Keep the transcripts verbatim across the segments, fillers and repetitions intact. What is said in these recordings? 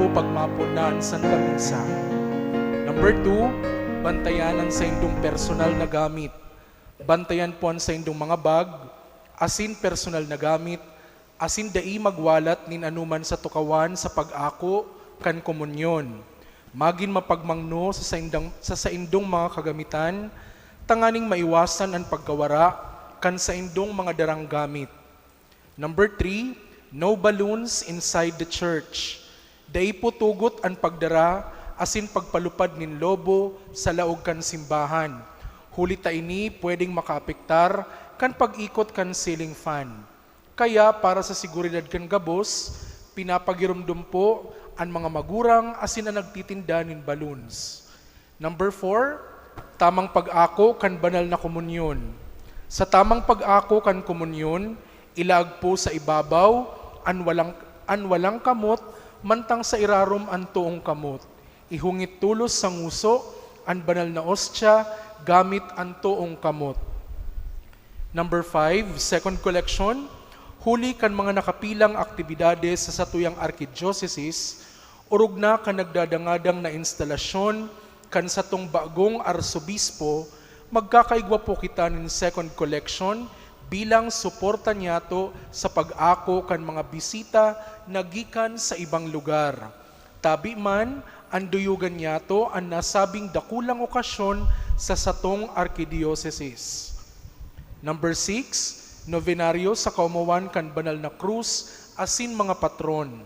pagmapon na an Santa Misa. Number two, bantayan an saindong personal na gamit. Bantayan po an saindong mga bag, asin personal na gamit, asin dai magwalat nin anoman sa tukawan sa pag-ako kan komunyon. Magin mapagmangno sa saindang, sa saindong mga kagamitan, tanganing maiwasan an pagkawara kan saindong mga darang gamit. Number three, no balloons inside the church. Dai po tugot an pagdara asin pagpalupad nin lobo sa laog kan simbahan, huli ta ini pwedeng makaapektar kan pag-ikot kan ceiling fan. Kaya, para sa seguridad kan gabos, pinapagiromdom po an mga magurang asin an nagtitinda nin balloons. Number four, tamang pag-ako kan banal na komunyon. Sa tamang pag-ako kan komunyon, ilaag po sa ibabaw an walang, an walang kamot, mantang sa irarom an toong kamot. Ihungit tolos sa nguso an banal na ostya gamit an toong kamot. Number five, second collection. Huli kan mga nakapilang aktibidades sa satuyang arkidyosesis, orog na kan nagdadangadang na instalasyon kan satong bagong arsobispo, magkakaigwa po kita nin second collection bilang suporta niyato sa pag-ako kan mga bisita na gikan sa ibang lugar. Tabi man, an duyogan niyato an nasabing dakulang okasyon sa satong arkidiosesis. Number six, nobenaryo sa kaomawan kan Banal na Krus asin mga patron.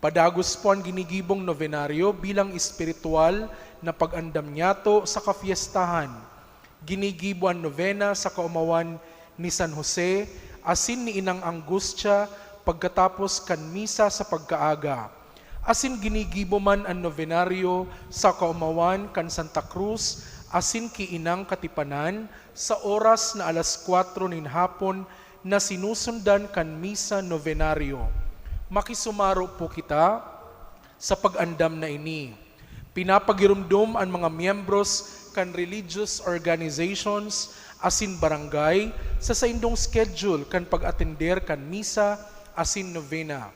Padagos po an ginigibong nobenaryo bilang espiritual na pag-andam niyato sa kafiestahan. Ginigibo an novena sa kaomawan ni San Jose asin ni Inang Angustia pagkatapos kan misa sa pagkaaga. Asin ginigibo man an nobenaryo sa kaomawan kan Santa Cruz asin ki Inang Katipanan sa oras na alas kwatro nin hapon na sinusundan kan misa nobenaryo. Makisumaro po kita sa pag-andam na ini. Pinapagiromdom an mga miyembros kan religious organizations asin barangay sa saindong schedule kan pag-atender kan misa asin novena.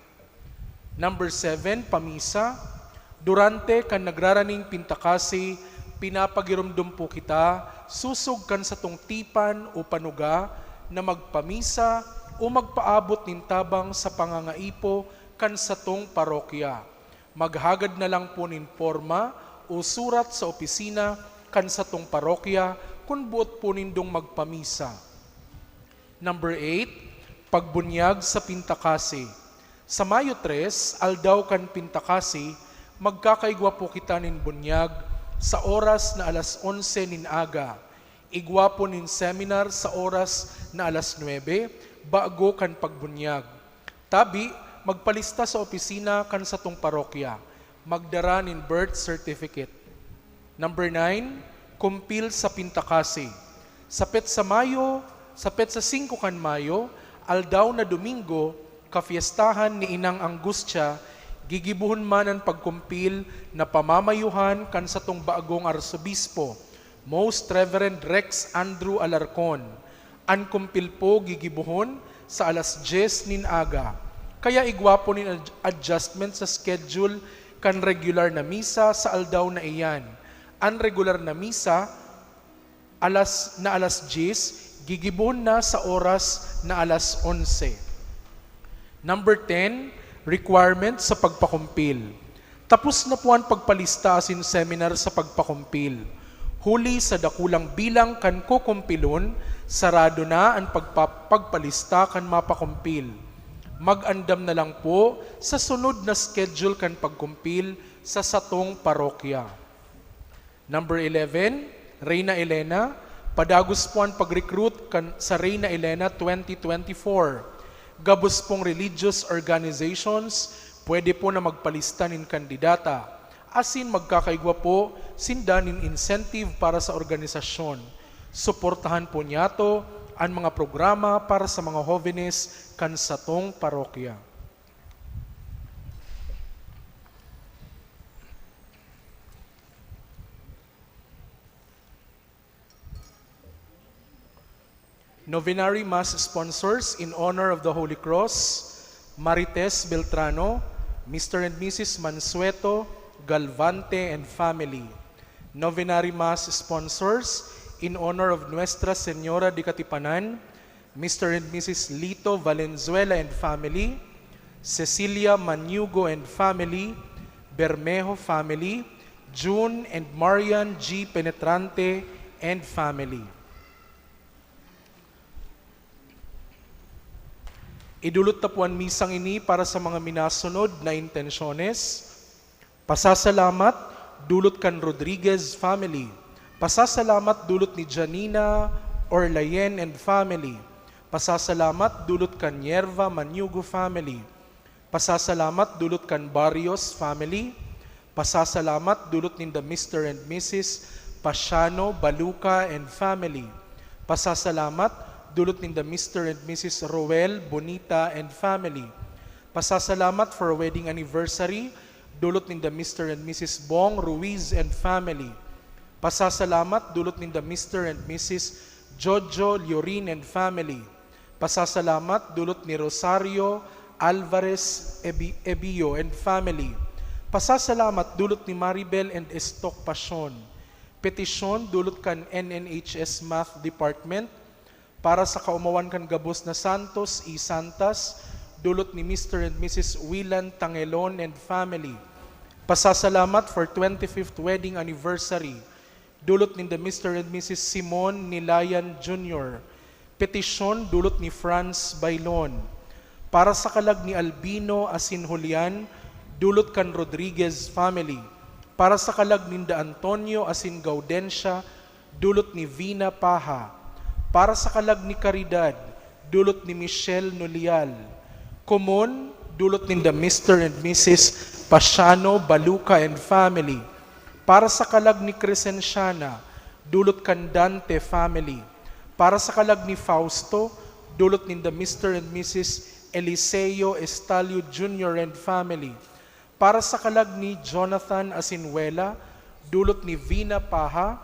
Number seven, pamisa. Durante kan nagraraning pintakasi, pinapagiromdom po kita, sosog kan satong tipan o panuga, na magpamisa o magpaabot nin tabang sa pangangaipo kan satong parokya. Maghagad na lang po nin porma o surat sa opisina kan satong parokya kun boot po nindong magpamisa. Number eight, pagbunyag sa pintakasi. Sa Mayo tres, aldaw kan pintakasi, magkakaigwa po kita nin bunyag sa oras na alas onse nin aga. Igwa po nin seminar sa oras na alas nuebe, bago kan pagbunyag. Tabi, magpalista sa opisina kan satong parokya. Magdara nin birth certificate. Number nine, kumpil sa pintakasi. Sa petsa Mayo, sa petsa singko kan Mayo, aldaw na Domingo, kafiestahan ni Inang Angustia, gigibohon man an pagkumpil na pamamayuhan kan satong bagong arsobispo, Most Reverend Rex Andrew Alarcon. An kumpil po gigibohon sa alas dyes nin aga. Kaya igwa po nin ad-, adjustment sa schedule kan regular na misa sa aldaw na iyan. An regular na misa, alas, na alas dyes, gigibohon na sa oras na alas onse. Number ten, requirement sa pagpakumpil. Tapos na po an pagpalista asin seminar sa pagpakumpil. Huli sa dakulang bilang kan kukumpilon, sarado na an pagpa-, pagpalista kan mapakumpil. Mag-andam na lang po sa sunod na schedule kan pagkumpil sa satong parokya. Number eleven, Reina Elena. Padagos po an pag-recruit kan, sa Reina Elena twenty twenty-four. Gabos pong religious organizations, pwede po na magpalista nin kandidata. Asin magkakaigwa po sinda nin incentive para sa organisasyon. Suportahan po niyato an mga programa para sa mga hovenes kan satong parokya. Novenary Mass sponsors in honor of the Holy Cross, Marites Beltrano, Mister and Missus Mansueto Galvante and family. Novenary Mass sponsors, in honor of Nuestra Señora de Katipanan, Mister and Missus Lito Valenzuela and family, Cecilia Maniugo and family, Bermejo family, June and Marian G Penetrante and family. Idulot ta po an misang ini para sa mga minasunod na intensyones. Pasasalamat, dulot kan Rodriguez family. Pasasalamat, dulot ni Janina Orlayen and family. Pasasalamat, dulot kan Yerva Maniugo family. Pasasalamat, dulot kan Barrios family. Pasasalamat, dulot ninda Mister and Missus Pasiano Baluca and family. Pasasalamat, dulot ninda Mister and Missus Roel Bonita and family. Pasasalamat for wedding anniversary, dulot ninda Mister and Missus Bong Ruiz and family. Pasasalamat, dulot ninda Mister and Missus Jojo Liorin and family. Pasasalamat, dulot ni Rosario Alvarez Ebi-, Ebio and family. Pasasalamat, dulot ni Maribel and Estok Pasion. Petisyon, dulot kan N N H S Math Department, para sa kaomawan kan gabos na santos, i santas, dulot ni Mister and Missus Willan Tangelon and family. Pasasalamat for twenty-fifth wedding anniversary, dulot ninda Mister and Missus Simon Nilayan Junior. Petisyon, dulot ni Franz Bailon. Para sa kalag ni Albino asin Julian, dulot kan Rodriguez family. Para sa kalag ninda Antonio asin Gaudencia, dulot ni Vina Paha. Para sa kalag ni Caridad, dulot ni Michelle Nulial. Komon, dulot ninda Mister and Missus Pasiano Baluca and family. Para sa kalag ni Crescenciana, dulot kan Dante family. Para sa kalag ni Fausto, dulot ninda Mister and Missus Eliseo Estalio Junior and family. Para sa kalag ni Jonathan asin Wela, dulot ni Vina Paha.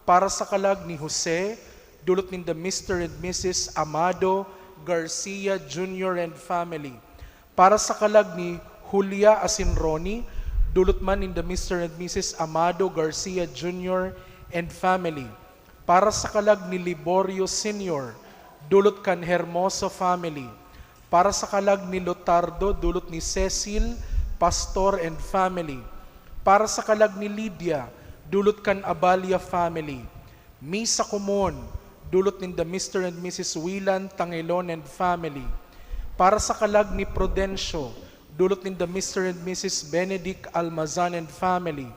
Para sa kalag ni Jose, dulot ninda Mister and Missus Amado Garcia Junior and family. Para sa kalag ni Julia asin Ronnie, dulot man ninda Mister and Missus Amado Garcia Junior and family. Para sa kalag ni Liborio Senior, dulot kan Hermoso family. Para sa kalag ni Lotardo, dulot ni Cecil Pastor and family. Para sa kalag ni Lydia, dulot kan Aballa family. Misa komon, dulot ninda Mister and Missus Wilan Tangelon and family. Para sa kalag ni Prudencio, dulot ninda Mister and Missus Benedict Almazan and family.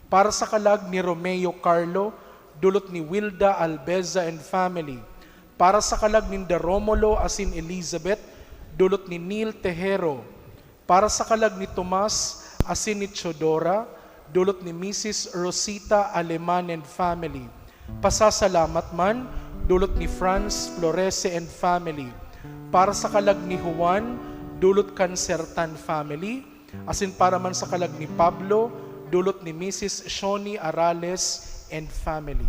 Para sa kalag ni Romeo Carlo, dulot ni Wilda Albeza and family. Para sa kalag ninda Romulo asin Elizabeth, dulot ni Neil Tejero. Para sa kalag ni Tomas asin ni Teodora, dulot ni Misis Rosita Aleman and family. Pasasalamat man, dulot ni Franz Florese and family. Para sa kalag ni Juan, dulot kan Sertan family. Asin para man sa kalag ni Pablo, dulot ni Misis Shoni Arales and family.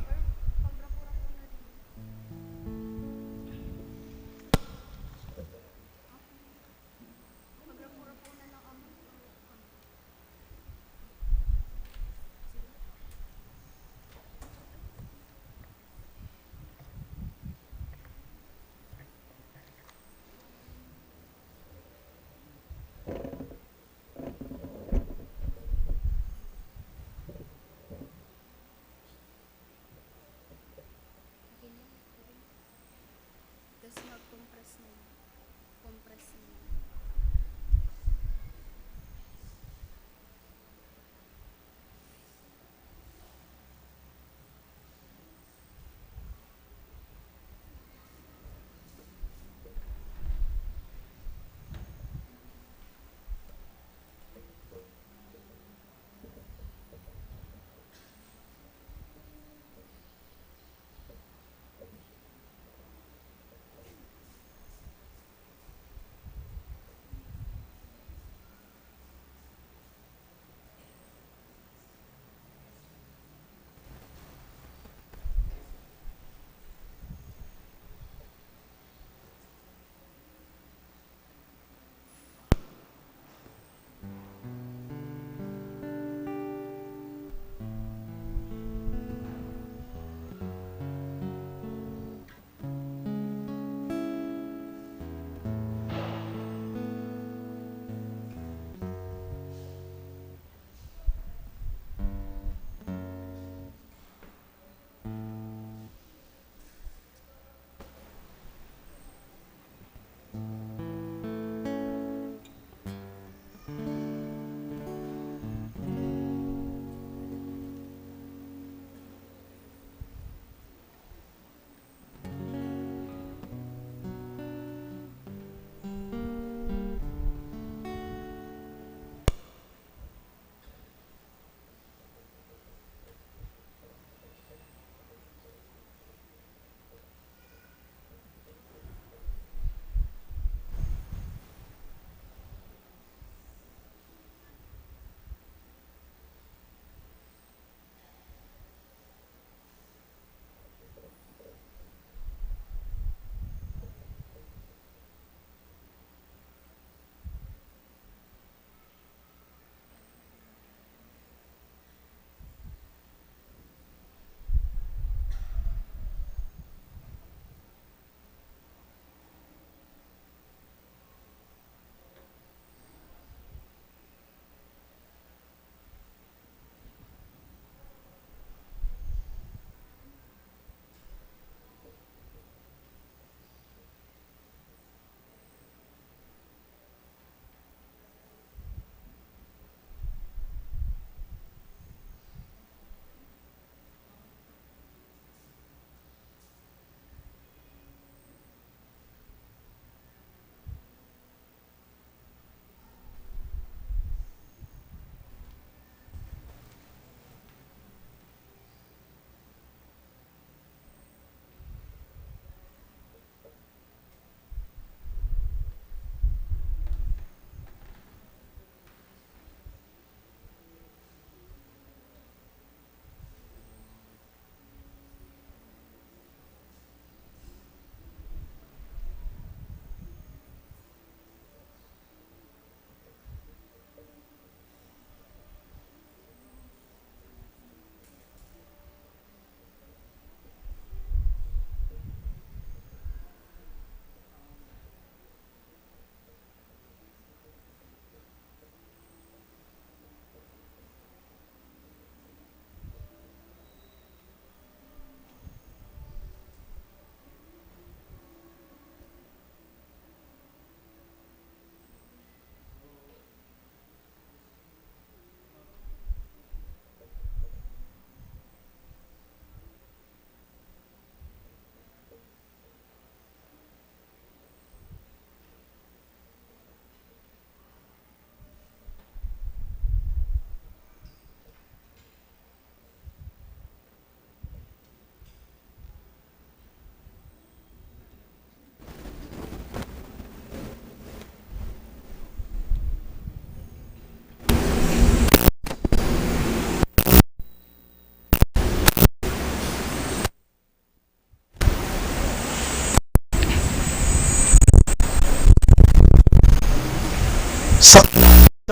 Sa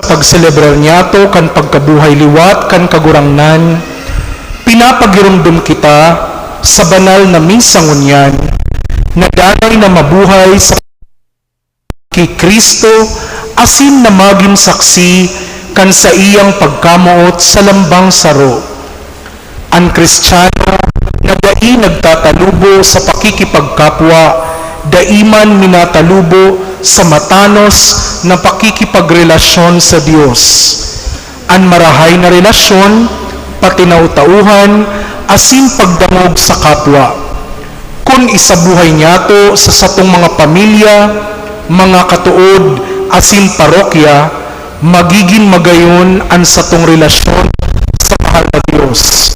pagselebrar niyato kan pagkabuhay liwat kan Kagurangnan, pinapagiromdom kita sa banal na misa ngunyan na danay na mabuhay sa ki Cristo asin na magin saksi kan saiyang pagkamoot sa lambang saro. An Kristiyano na dai nagtatalubo sa pakikipagkapwa, dai man minatalubo sa matanos na pakikipagrelasyon sa Dios. An marahay na relasyon, patinao-taohan, asin pagdangog sa kapwa. Kun isabuhay niyato sa satong mga pamilya, mga katood, asin parokya, magigin magayon an satong relasyon sa mahal na Dios.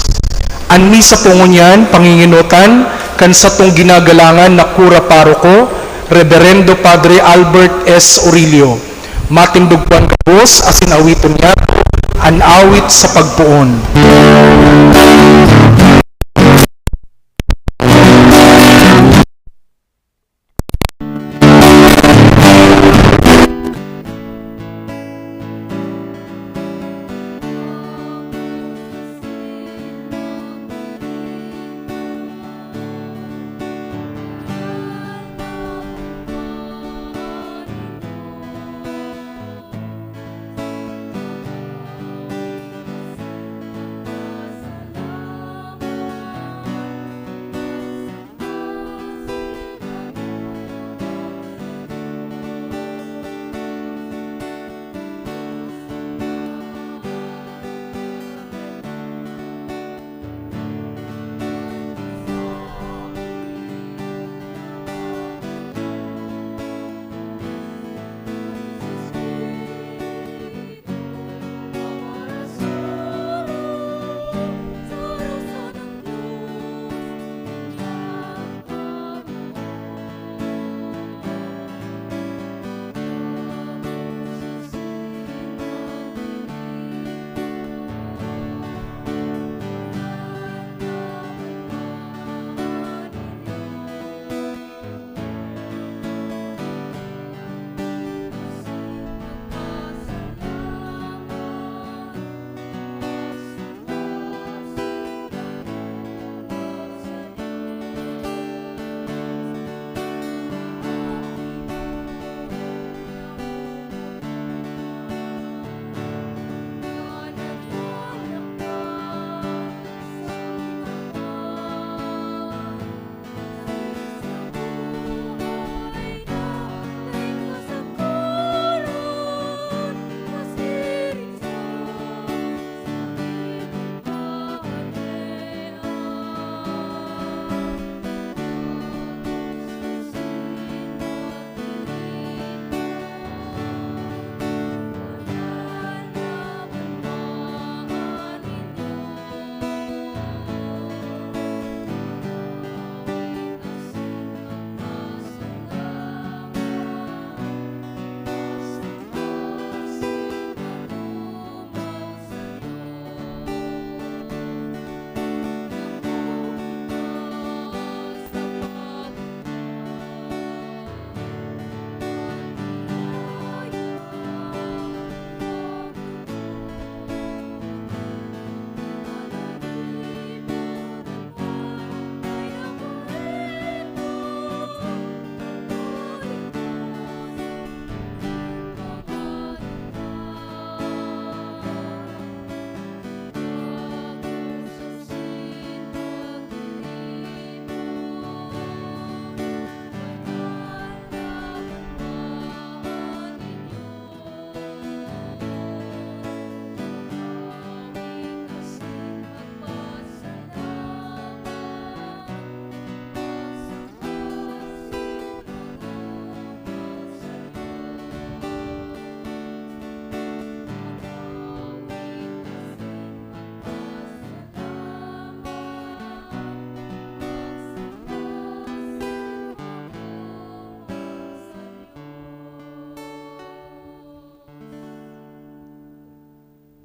An misa po ngunyan, panginginotan kan satong ginagalangan na kura paroko, Reberendo Padre Albert S. Orillo. Matindog po an gabos asin awiton niyato an awit sa pagpoon.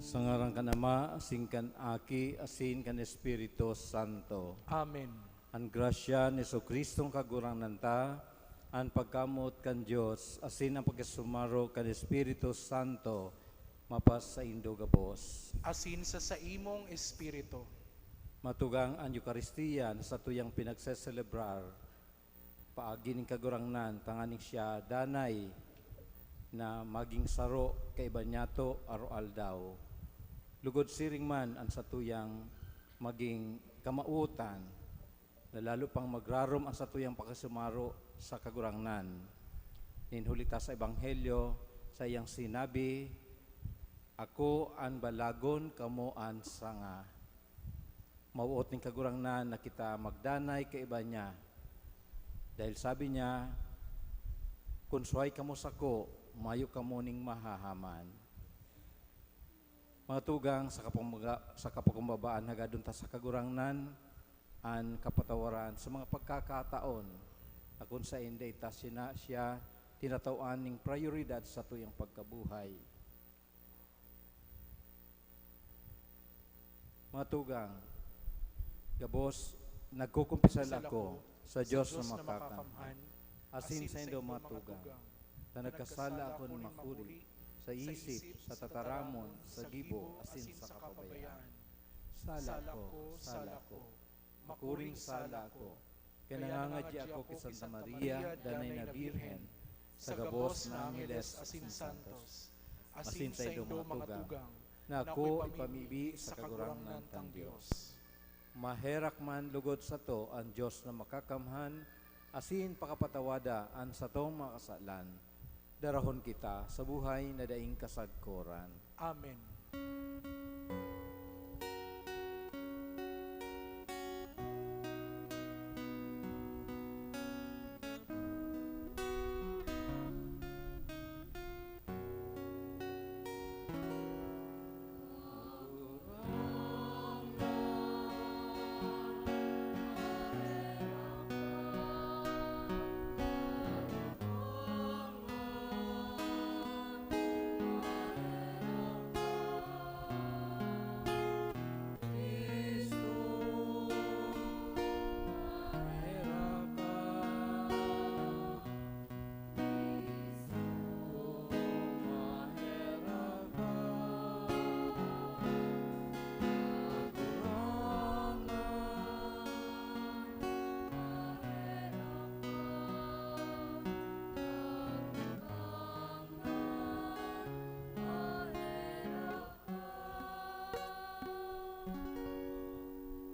Sa ngaran kan Ama, asin kan Aki, asin kan Espiritu Santo. Amen. An grasya ni Jesu-Cristong Kagurangnan ta, An pagkamoot kan Dios asin an pagkasumaro kan Espiritu Santo mapasaindo gabos. Asin sa saimong espiritu. Matugang an Eukaristia na satuyang pinagseselebrar paagi nin Kagurangnan, tanganing siya danay na magin saro kaiba niyato aroaldaw. Lugod siring man an satuyang magin kamawotan, na lalo pang magrarom an satuyang pakisumaro sa Kagurangnan. Nin huli ta sa Ebanghelyo, saiyang sinabi, "Ako an balagon, kamo an sanga." Mawoot nin Kagurangnan na kita magdanay kaiba niya. Dahil sabi niya, "Kun suhay kamo sako, mayo kamo ning mahahaman." Mga tugang, sa kapamaga-, sa kapakumbabaan, hagadon ta sa Kagurangnan an kapatawaran sa mga pagkakataon na kun saen dai ta sina-, siya tinataw-an ning prayoridad sa satuyang pagkabuhay. Mga tugang, gabos, nagkukumpisal Kumpisal ako ako sa sa Diyos na Diyos na makakamhan, makakamhan, asin asin saindo, saindo, mga mga tugang, tugang, na na nagkasala nagkasala ako ako nin nin makuri makuri sa sa isip, isip, sa sa tataramon, tataramon, sa sa gibo, gibo, asin asin sa sa kapabayaan. Kapabayaan. Sala Sala ko, ko, sala sala ko. ko. Kaya Kaya nangangadya nangangadya ako ako ki ki Santa Santa Maria, Maria, danay danay na na Birhen, Birhen, sa sa gabos gabos na na angeles angeles asin asin santos, santos, asin asin saindo, saindo, mga mga tugang, tugang, na na ako ako'y ako'y pamibi pamibi sa sa Kagurangnan Kagurangnan tang tang Dios. Dios. Maherak man lugod sato an Dios na makakamhan, asin pakapatawada an satong mga kasalan. Darahon kita sa buhay na daing kasagkoran. Amen.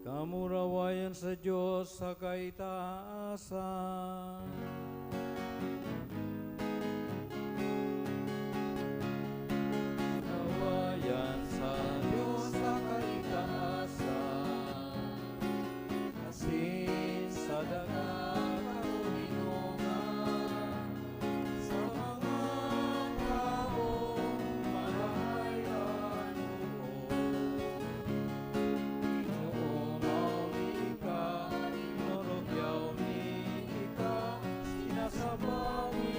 Kamurawayan sa Dios sa kaitaasan. Kamurawayan sa Dios sa kaitaasan. Asin sa daga karunungan. Sa mga tawong marahay an loob. Ginoo, mauli ka, tinurugyaw mi ika, sinasabaw mi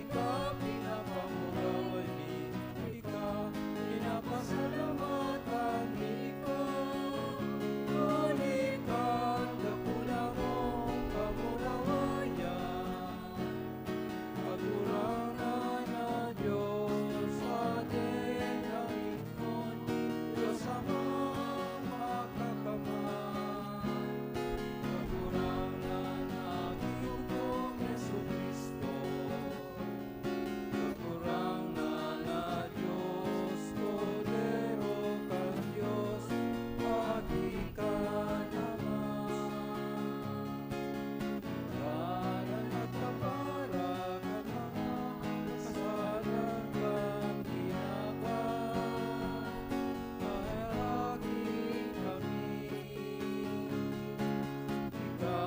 ika, pinapanguraway mi ika, pinapasalamatan mi ika. Huli kan dakula mong kamurawayan. Kagurangnan na Dios, ating Kanginoon, Dios Amang makakamhan. Kagurangnan na Ginoong Jesu-Cristo, Kagurangnan na Dios, Kordero kan Dios, aki ka naman. Ika na nagkapara kan mga kasalan kan tinawan, maheraki kami. Ika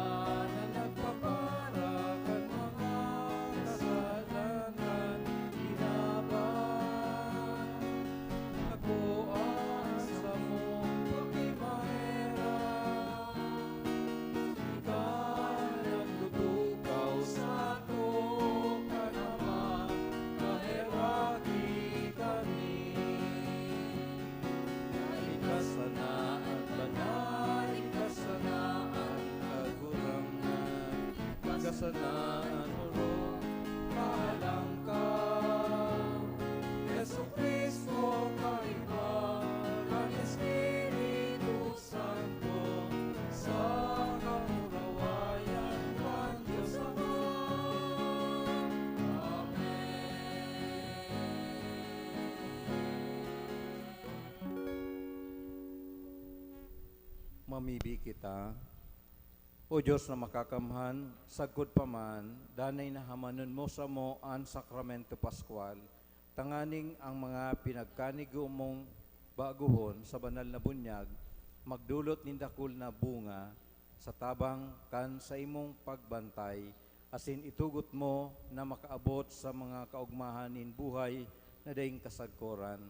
na nagkapara kan mga kasalan kan tinawan, akoa an samong pakimaherak. Ika an nagtutukaw sato kan Ama, maheraki kami. Ika sana an banal, ika sana an Kagurangnan, ika sana an Mamibi kita. O Diyos na makakamhan, sagkod pa man, danay na hamanon mo samo an Sakramento Paskwal, tanganing ang mga pinagkanigo mong baguhon sa banal na bunyag magdulot nin dakul na bunga sa tabang kan saimong pagbantay, asin itugot mo na makaabot sa mga kaogmahan nin buhay na daing kasagkoran.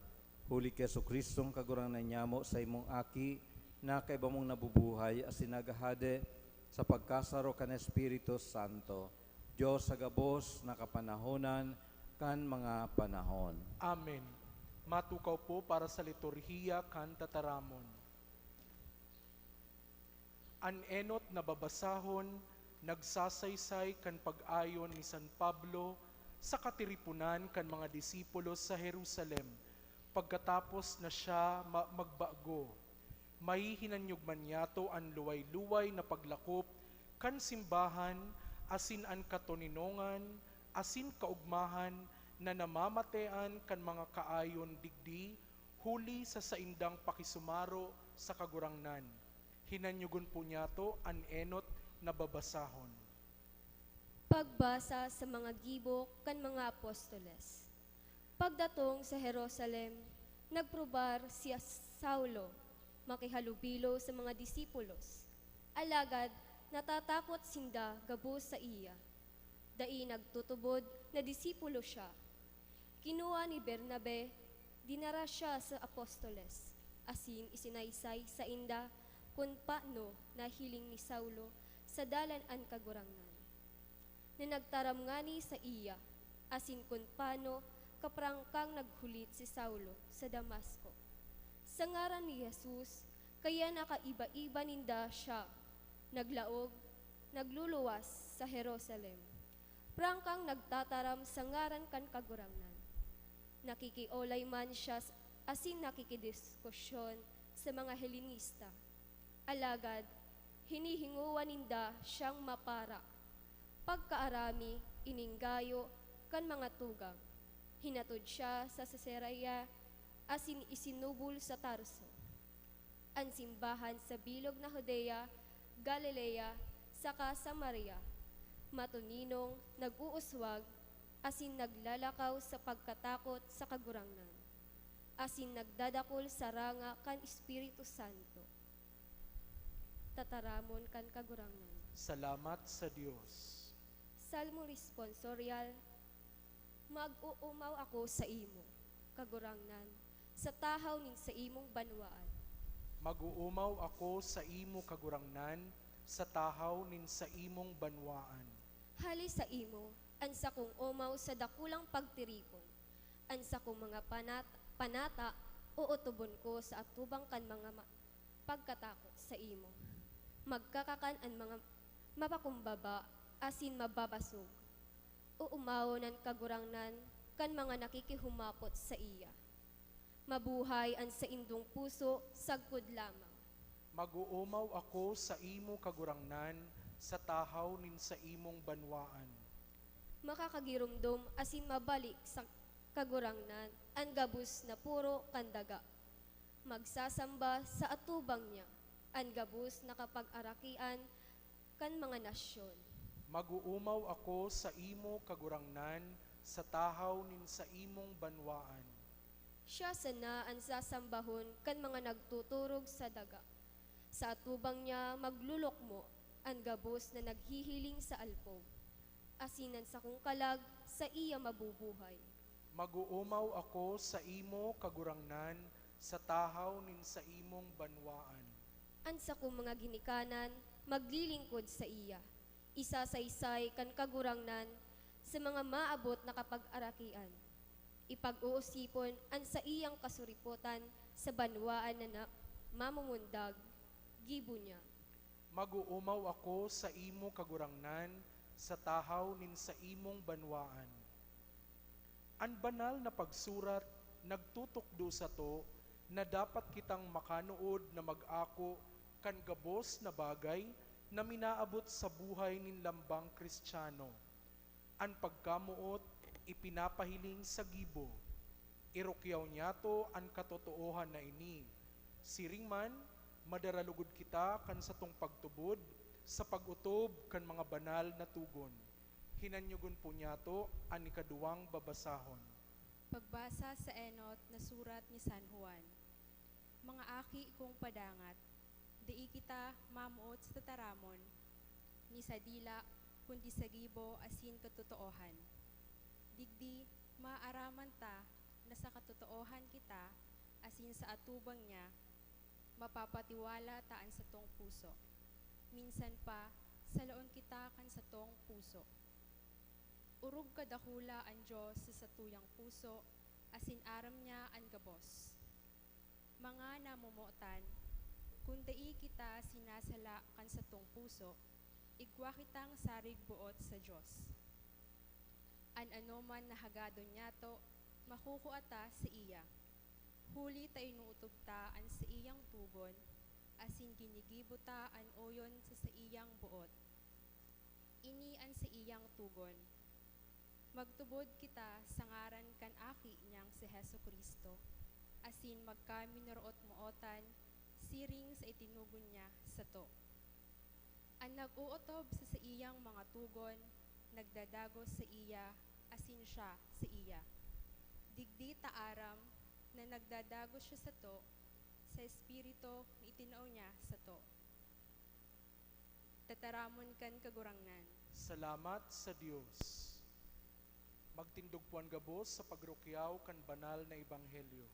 Huli ki Jesu-Cristong Kagurangnan nyamo, saimong Aki, na kaiba mong nabubuhay asin naghahade sa pagkasaro kan Espiritu Santo, Dios sa gabos na kapanahonan kan mga panahon. Amen. Matukaw po para sa liturhiya kan tataramon. An enot na babasahon nagsasaysay kan pag-ayon ni San Pablo sa katiriponan kan mga disipulos sa Jerusalem pagkatapos na siya ma-, magbago. Mahihinanyog man niyato an luway-luway na paglakop kan simbahan asin an katoninongan asin kaogmahan na namamatean kan mga kaayon digdi huli sa saindang pakisumaro sa Kagurangnan. Hinanyogon po niyato an enot na babasahon. Pagbasa sa mga gibo kan mga apostoles. Pagdatong sa Jerusalem, nagprobar si Saulo makihalubilo sa mga disipulos. Alagad natatakot sinda gabos saiya. Dai nagtutubod na disipulo siya. Kinua ni Bernabe, dinara siya sa apostoles, asin isinaysay sainda kun paano nahiling ni Saulo sa dalan an Kagurangnan, na nagtaram ngani saiya, asin kun paano kaprangkang naghulit si Saulo sa Damasco sa ngaran ni Jesus, kaya nakaiba-iba ninda siya, naglaog, nagluluwas sa Jerusalem. Prangkang nagtataram sa ngaran kan Kagurangnan. Nakikiolay man siya s-, asin nakikidiskusyon sa mga Helenista. Alagad, hinihingowa ninda siyang mapara. Pagkaarami, ininggayo kan mga tugang, hinatod siya sa Cesarea asin isinubol sa Tarso, an simbahan sa bilog na Judea, Galilea, saka Samaria, matoninong nag-uuswag asin naglalakaw sa pagkatakot sa Kagurangnan, asin nagdadakul sa ranga kan Espiritu Santo. Tataramon kan Kagurangnan. Salamat sa Dios. Salmo Responsorial. Mag-uumaw ako saimo, Kagurangnan, sa tahaw nin saimong banwaan. Mag-uumaw ako saimo, Kagurangnan, sa tahaw nin saimong banwaan. Hale saimo an sakong omaw sa dakulang pagtiripon, an sakong mga panat-, panata ootobon ko sa atubang kan mga ma-, pagkatakot saimo. Magkakakan an mga mapakumbaba asin mababasog. Uumawon an Kagurangnan kan mga nakikihumapot saiya. Mabuhay an saindong puso sagkod lamang. Mag-uumaw ako saimo, Kagurangnan, sa tahaw nin saimong banwaan. Makakagiromdom asin mabalik sa Kagurangnan an gabos na poro kan daga. Magsasamba sa atubang niya an gabos na kapag-arakian kan mga nasyon. Mag-uumaw ako saimo, Kagurangnan, sa tahaw nin saimong banwaan. Siya sana an sasambahon kan mga nagtuturog sa daga. Sa atubang niya maglulukmo an gabos na naghihiling sa alpog, asin an sakong kalag saiya mabubuhay. Mag-uumaw ako saimo, Kagurangnan, sa tahaw nin saimong banwaan. An sakong mga ginikanan maglilingkod saiya. Isasaysay kan Kagurangnan sa mga maabot na kapag-arakian. Ipag-uusipon an saiyang kasuripotan sa banwaan na, na mamumundag, gibo niya. Mag-uumaw ako saimo, Kagurangnan, sa tahaw nin saimong banwaan. An Banal na Pagsurat nagtutukdo sato na dapat kitang makanood na mag-ako kan gabos na bagay na minaabot sa buhay nin lambang Kristiyano. An pagkamoot ipinapahiling sa gibo. Irukyaw niyato an katotoohan na ini. Siring man, Madara lugod kita kan satong pagtubod sa pag-otob kan mga banal na togon. Hinanyogon po niyato an ikaduwang babasahon. Pagbasa sa enot na surat ni San Juan. Mga aki kong padangat, dai kita mamoot sa tataramon ni sa dila, kundi sa gibo asin katotoohan. Digdi, maaraman ta na sa katotoohan kita asin sa atubang niya, mapapatiwala ta an satong puso. Minsan pa, salaon kita kan satong puso. Orog kadakula an Dios sa satuyang puso, asin aram niya an gabos. Mga namomotan, kun dai kita sinasala kan satong puso, igwa kitang sarig boot sa Dios. An anoman na hagadon niyato, makukua ta saiya, huli ta inootob ta an saiyang togon, asin ginigibo ta an oyon sa saiyang boot. Ini an saiyang togon: Magtubod kita sa ngaran kan Aki niyang si Jesu-Cristo, asin magkaminoroot-mootan siring sa itinugon niya sato. An nag-ootob sa saiyang mga togon, nagdadagos saiya, asin siya saiya. Digdi ta aram na nagdadagos siya sato sa Espiritu na itinao niya sato. Tataramon kan Kagurangnan. Salamat sa Dios. Magtindog po an gabos sa pagrukyaw kan banal na ebanghelyo.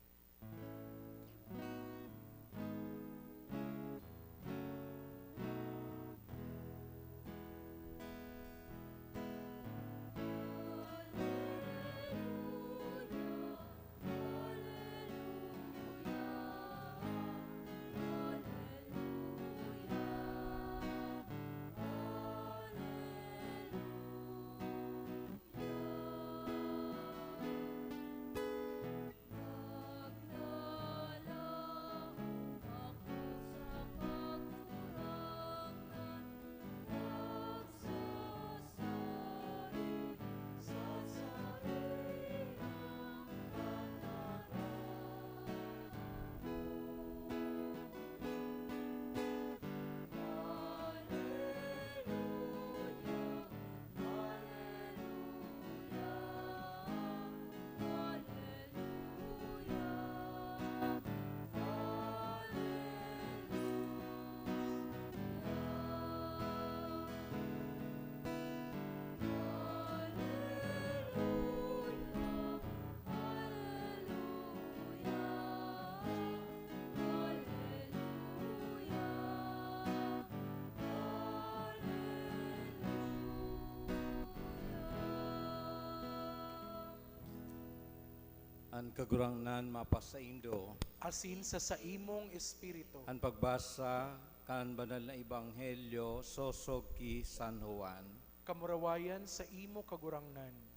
An Kagurangnan mapasaindo. Asin sa saimong espiritu. An pagbasa kan Banal na Ebanghelyo sosog ki San Juan. Kamurawayan sa imo, Kagurangnan.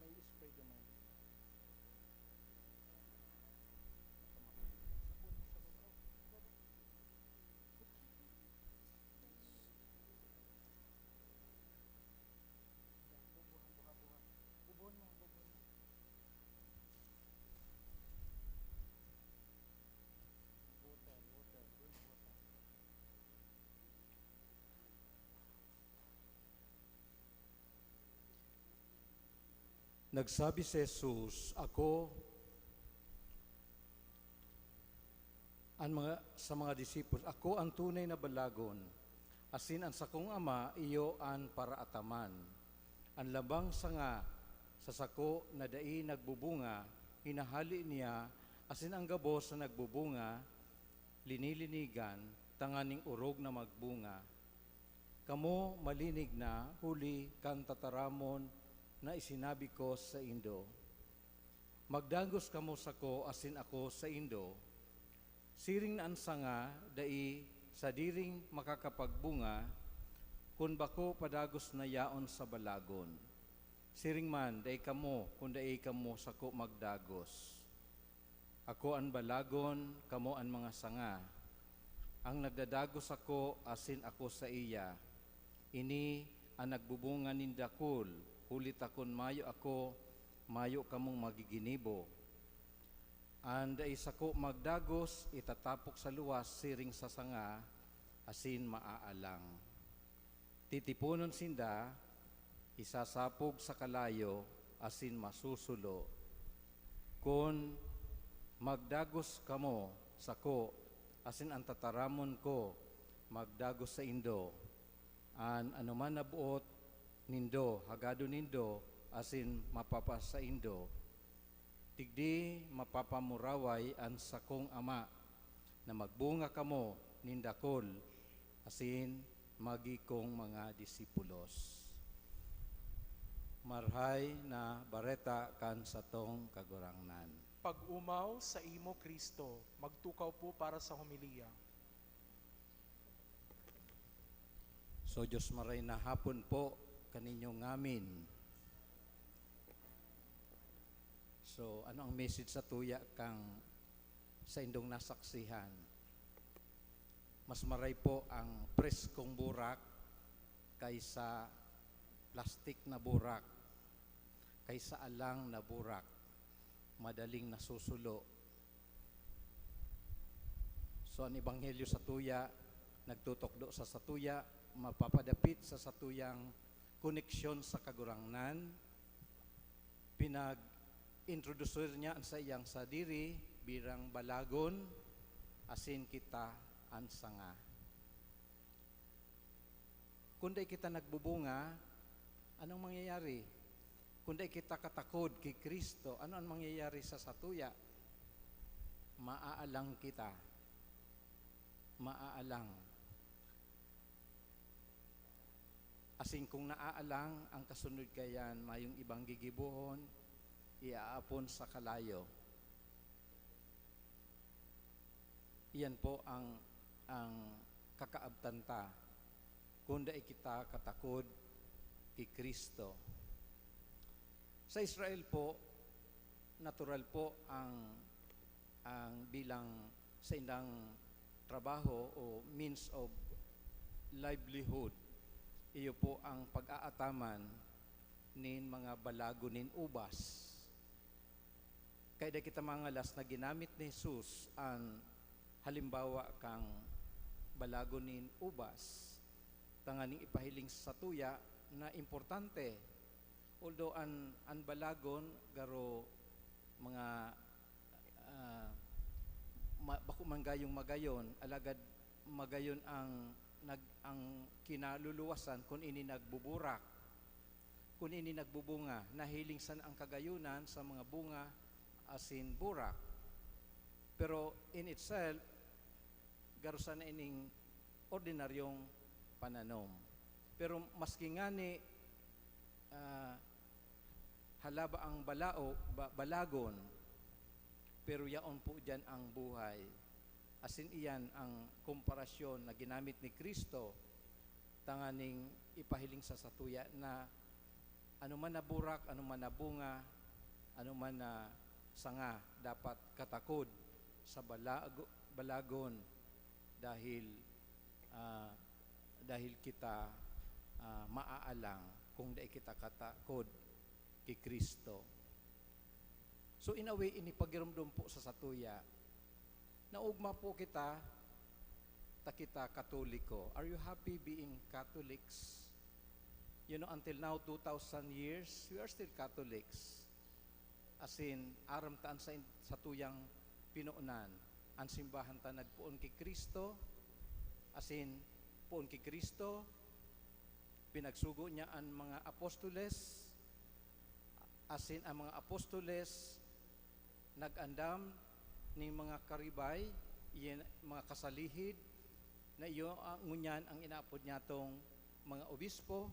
May spray ka man. Bubuhan, buha, buha. Bubuhon mo, bubuhon mo. Water, water, drink water. Nagsabi si Jesus, "Ako," an mga, sa mga disipulo, "Ako an tunay na balagon, asin an sakong Ama iyo an paraataman. An labang sanga sa sako na dai nagbubunga, hinahale niya, asin an gabos na nagbubunga, linilinigan, tanganing orog na magbunga. Kamo malinig na huli kan tataramon na isinabi ko saindo. Magdagos kamo sako asin ako saindo. Siring na an sanga dai Sadiring makakapagbunga kun bako padagos na yaon sa balagon. Siring man, dai kamo kun dai kamo sako magdagos. Ako an balagon, kamo an mga sanga. Ang nagdadagos sako asin ako saiya, ini an nagbubunga nin dakul, huli ta kun mayo ako, mayo kamong magiginibo. An dai sako magdagos itatapok sa luwas siring sa sanga, asin maaalang. Titiponon sinda, isasapog sa kalayo, asin masusulo. Kun magdagos kamo sako, asin an tataramon ko magdagos saindo, an anoman na boot nindo, hagadon nindo, asin mapapasaindo. Digdi mapapamuraway an sakong Ama, na magbunga kamo nin dakul, asin magi kong mga disipulos. Marhay na Bareta kan satong Kagurangnan. Pag-omaw sa imo, Cristo. Magtukaw po para sa homilya. So, Diyos maray na hapon po kaninyo ngamin. So, ano ang message sa tuya kang sa indong nasaksihan? Mas maray po ang preskong burak kaysa plastik na burak, kaysa alang na burak, madaling nasusulo. So, an ebanghelyo sa tuya, nagtutukdo sa satuya, mapapadapit sa satuyang koneksyon sa Kagurangnan. Pinag-introduce niya an saiyang sadiri bilang balagon, asin kita an sanga. Kun dai kita nagbubunga, anong mangyayari? Kun dai kita katakod ki Cristo, ano an mangyayari sa satuya? Maaalang kita. Maaalang. Asin kung naaalang, ang kasunod kaiyan, mayong ibang gigibohon, iaapon sa kalayo. Iyan po ang, ang kakaabtan ta, kun dai kita katakod ki Cristo. Sa Israel po, natural po ang, ang bilang saindang trabaho o means of livelihood, iyo po ang pag-aataman nin mga balagon nin ubas. Kaya dai kita mangalas na ginamit ni Jesus an halimbawa kan balagon nin ubas, tanganing ipahiling sa satuya na importante. Although an, an balagon, garo mga, ah, ma-, bako man gayong magayon, alagad magayon ang nag-, ang kinaluluwasan kun ini nagbuburak, kun ini nagbubunga. Nahiling sana ang kagayonan sa mga bunga asin burak. Pero in itself, garo sana ining ordinaryong pananom. Pero maski ngani, ah, halaba ang balao-, ba-, balagon, pero yaon po diyan ang buhay. Asin iyan ang komparasyon na ginamit ni Cristo tanganing ipahiling sa satuya na ano man na burak, ano man na bunga, ano man na sanga, dapat katakod sa balago-, balagon dahil, ah, dahil kita, ah, maaalang kung dai kita katakod ki Cristo. So, in a way, ini pagiromdom po sa satuya. Naugma po kita, ta kita Katoliko. Are you happy being Catholics? You know, until now, two thousand years, we are still Catholics. Asin, aram ta an sa, satuyang pinonan. An simbahan ta nagpoon ki Cristo, asin poon ki Cristo, pinagsugo niya an mga apostoles, asin an mga apostoles nag-andam nin mga karibay, iyan, mga kasalihid, na iyo, ah, ngunyan ang inaapod niyatong mga obispo,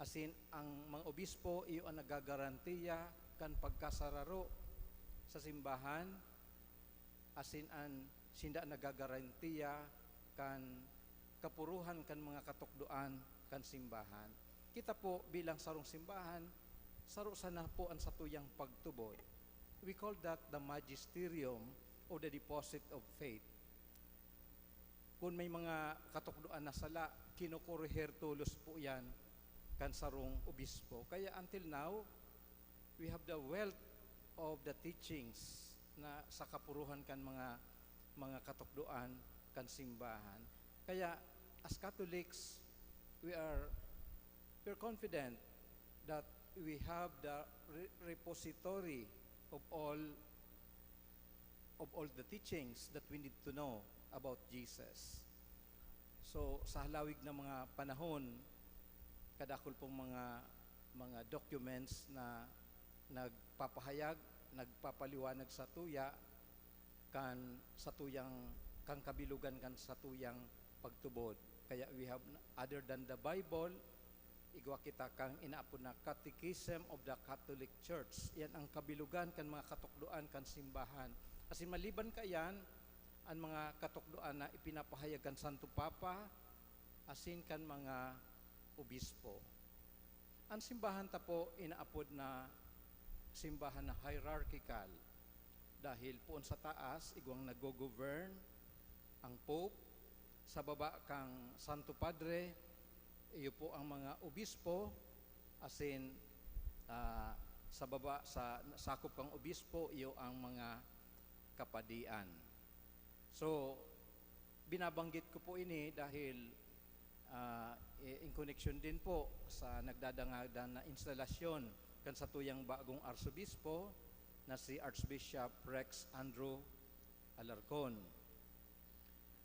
asin ang mga obispo iyo an nagagarantiya kan pagkasararo sa simbahan, asin an sinda an nagagarantiya kan kapuruhan kan mga katukdoan kan simbahan. Kita po, bilang sarong simbahan, saro sana po an satuyang pagtubod. We call that the magisterium or the deposit of faith. Kun may mga katukdoan na sala, kinokorehir tolos po yan kan sarong obispo. Kaya until now, we have the wealth of the teachings na sa kapuruhan kan mga, mga katukdoan kan simbahan. Kaya, as Catholics, we are, we're confident that we have the re-, repository of all, of all the teachings that we need to know about Jesus. So, sa halawig na mga panahon, kadakul pong mga, mga documents na nagpapahayag, nagpapaliwanag satuya kan satuyang, kan kabilugan kan satuyang pagtubod. Kaya we have, other than the Bible, igwa kita kan inaapod na Catechism of the Catholic Church. Yan ang kabilugan kan mga katukdoan kan simbahan. Asin maliban kaiyan, an mga katukdoan na ipinapahayag kan Santo Papa asin kan mga obispo. An simbahan ta po inaapod na simbahan na hierarchical, dahil poon sa taas, igwang naggo-govern, ang Pope, sa baba kang Santo Padre, iyo po ang mga obispo, asin, ah, sa baba, sa sakop kang obispo, iyo ang mga kapadian. So, binabanggit ko po ini dahil, ah, i-, in connection din po sa nagdadangadan na instalasyon kan satuyang bagong arsobispo na si Archbishop Rex Andrew Alarcon.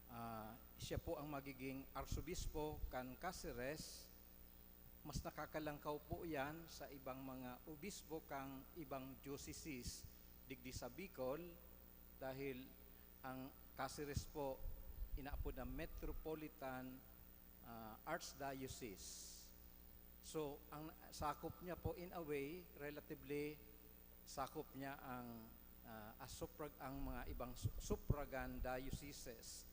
Ah, siya po ang magiging arsobispo kan Caceres. Mas nakakalangkaw po iyan sa ibang mga obispo kan ibang dioceses digdi sa Bicol, dahil ang Caceres po inaapod na Metropolitan, ah, Archdiocese. So, ang sakop niya po, in a way, relatively, sakop niya ang, ah, as suffrag-, ang mga ibang su-, suffragan dioceses.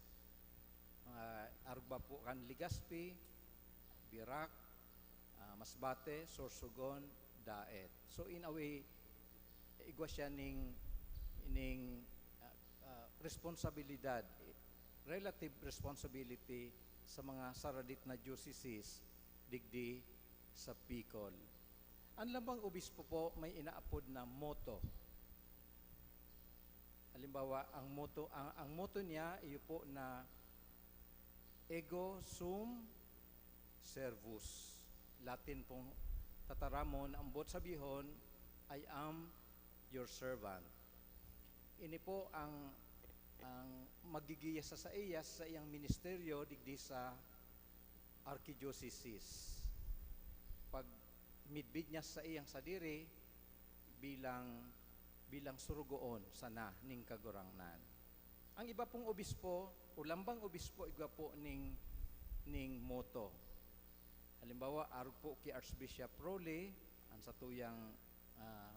Ah, arog ba po kan Legazpi, Virac, ah, Masbate, Sorsogon, Daet. So, in a way, igwa siya ning, ning, ah, ah, responsibilidad, relative responsibility sa mga saradit na dioceses digdi sa Bicol. An lambang obispo po may inaapod na motto. Halimbawa, ang motto, ang, ang motto niya, iyo po na "Ego sum servus." Latin pong tataramon, ambot sabihon, "I am your servant." Ini po ang, ang magigiya sa saiya, sa iyang ministeryo digdi sa archidioceses. Pag midbid niya sa iyang sadiri bilang, bilang surugoon sana ning Kagurangnan. Ang iba pong obispo o lambang obispo, igwa po ning, ning motto. Halimbawa, arog po ki Archbishop Rolle, ang satuyang, ah,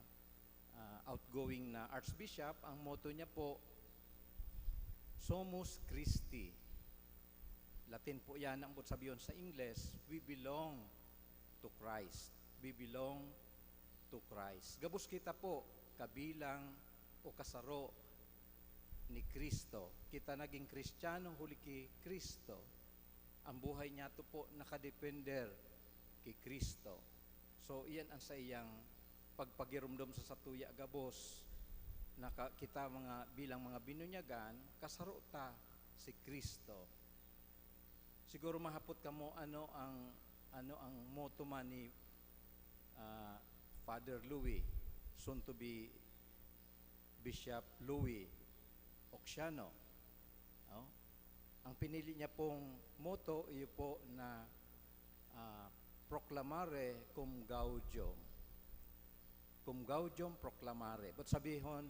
ah, outgoing na Archbishop, ang motto niya po, "Sumus Christi." Latin po yan, ang sabihon sa Ingles, "We belong to Christ." We belong to Christ. Gabos kita po kabilang o kasaro ni Cristo. Kita naging Kristiyano huli ki Cristo. Ang buhay niyato po nakadepender ki Cristo. So, iyan ang saiyang pagpagiromdom sa satuya gabos, na ka-, kita mga, bilang mga binunyagan, kasaro ta si Cristo. Siguro mahapot kamo, ano ang, ano ang motto man ni, ah, Father Louis, soon to be Bishop Louis Occiano, no? Ang pinili niya pong motto, iyo po na, ah, "Proclamare cum gaudium." "Cum gaudium proclamare." But sabihon,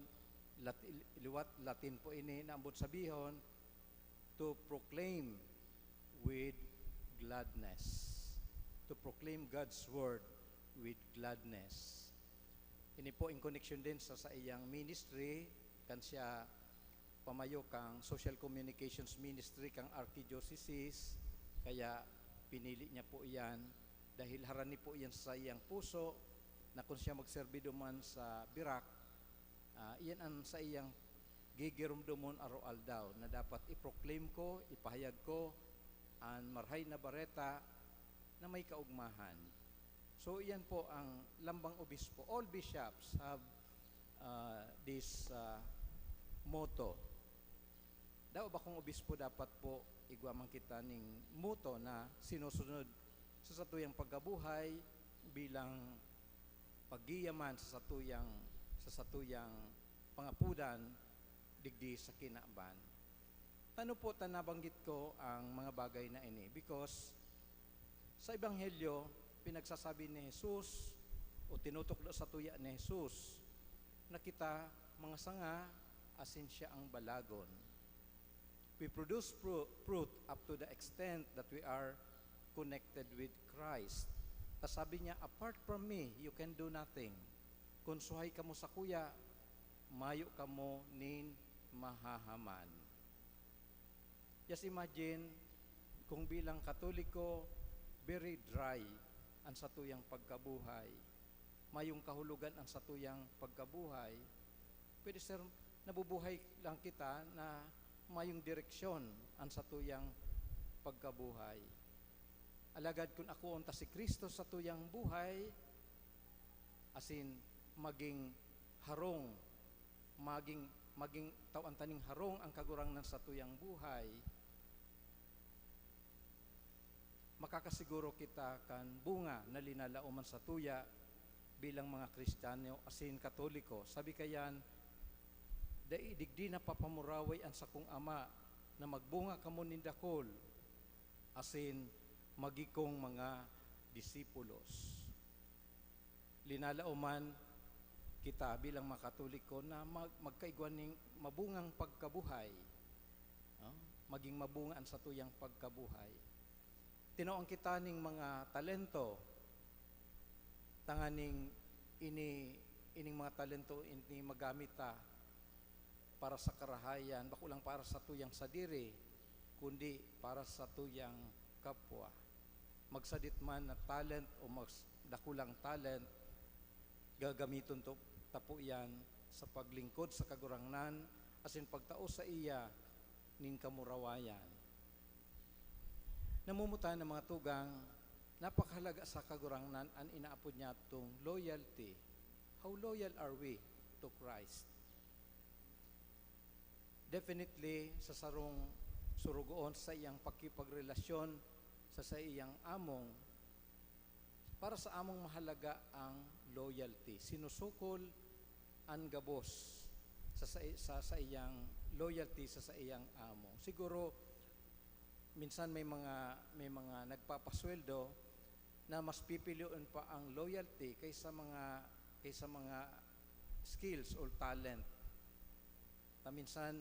Lat-, liwat Latin po ini, na ambot sabihon, "To proclaim with gladness." To proclaim God's word with gladness. Ini po in connection din sa saiyang ministry, kan siya pamayo kan Social Communications Ministry kan Archdiocese, kaya pinili niya po iyan dahil harani po iyan sa saiyang puso na kun siya magserbi duman sa birak, ah, iyan an saiyang gigiromdomon aroaldaw na dapat i-proclaim ko, ipahayag ko an Marahay na Bareta na may kaugmahan. So, iyan po ang Lambang Obispo. All bishops have, ah, this, ah, motto. Daw bakong obispo dapat po igwa man kita ning motto na sinusunod sa satuyang pagkabuhay bilang paggiyaman sa satuyang, sa satuyang pangapudan digdi sa kinaban. Tano po ta nabanggit ko ang mga bagay na ini? Because sa Ebanghelyo, pinagsasabi ni Jesus o tinutukdo sa tuya ni Jesus na kita mga sanga asin siya ang balagon. We produce fru-, fruit up to the extent that we are connected with Christ. Ta sabi niya, "Apart from me, you can do nothing." Kun suhay kamo sakuya, mayo kamo nin mahahaman. Just imagine kung bilang Katoliko, very dry ang satuyang pagkabuhay. Mayong kahulogan ang satuyang pagkabuhay. Pwede ser, nabubuhay lang kita na mayong direksyon ang satuyang pagkabuhay. Alagad kun akoon ta si Cristo sa satuyang buhay, asin maging harong, maging, maging tawan ta ning harong ang Kagurangnan sa satuyang buhay, makakasiguro kita kan bunga na linalaoman satuya bilang mga Kristiyano asin Katoliko. Sabi kayan, "Dai digdi napapamuraway an sakong Ama na magbunga kamo nin dakul asin magikong mga disipulos." Linalaoman kita bilang mga Katoliko na mag-, magkaigwa ning mabungang pagkabuhay, no? Maging mabunga an satuyang pagkabuhay. Tinoan kita ning mga talento, tanganing ini, ining mga talento ini magamit ta para sa karahayan, bako lang para sa tuyang sadiri, kundi para sa tuyang kapwa. Magsadit man na talent o mas dakulang talent, gagamiton to, tapo iyan sa paglingkod sa Kagurangnan asin pagtao saiya nin kamurawayan. Namumutan ang mga tugang, napakahalaga sa Kagurangnan an inaapod niyatong loyalty. How loyal are we to Christ? Definitely, sa sarong surugoon sa iyang pakipagrelasyon sa saiyang among, para sa among mahalaga ang loyalty. Sinusukol an gabos sa, sa, sa saiyang loyalty sa saiyang amo. Siguro, minsan may mga, may mga nagpapasweldo na mas pipilion pa ang loyalty kaysa mga, kaysa mga skills or talent. Ta minsan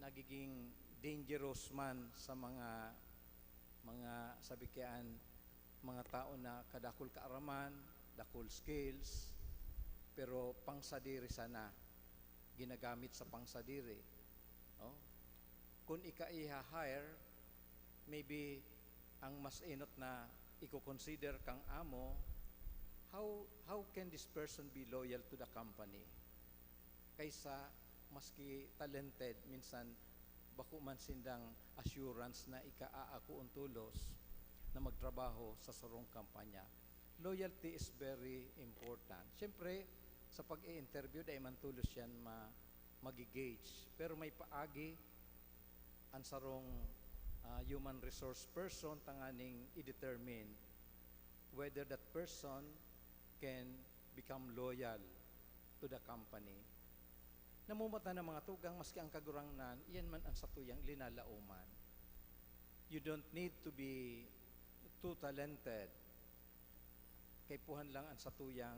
nagiging dangerous man sa mga, mga sabi kayaan, mga tao na kadakul kaaraman, dakul skills, pero pangsadiri sana, ginagamit sa pangsadiri, no? Kun ika iha-hire, maybe ang mas enot na iko-consider kang amo, how, how can this person be loyal to the company? Kaysa maski talented, minsan bako man sindang assurance na ika aakoon tolos na magtrabaho sa sarong kampanya. Loyalty is very important. Siyempre, sa pag-i-interview, dai man tolos yan ma-, magi-gauge. Pero may paagi an sarong, ah, human resource person tanganing i-determine whether that person can become loyal to the company. Namumatan ang mga tugang, maski ang Kagurangnan, iyan man ang satuyang linalaoman. You don't need to be too talented. Kaipuhan lang ang satuyang,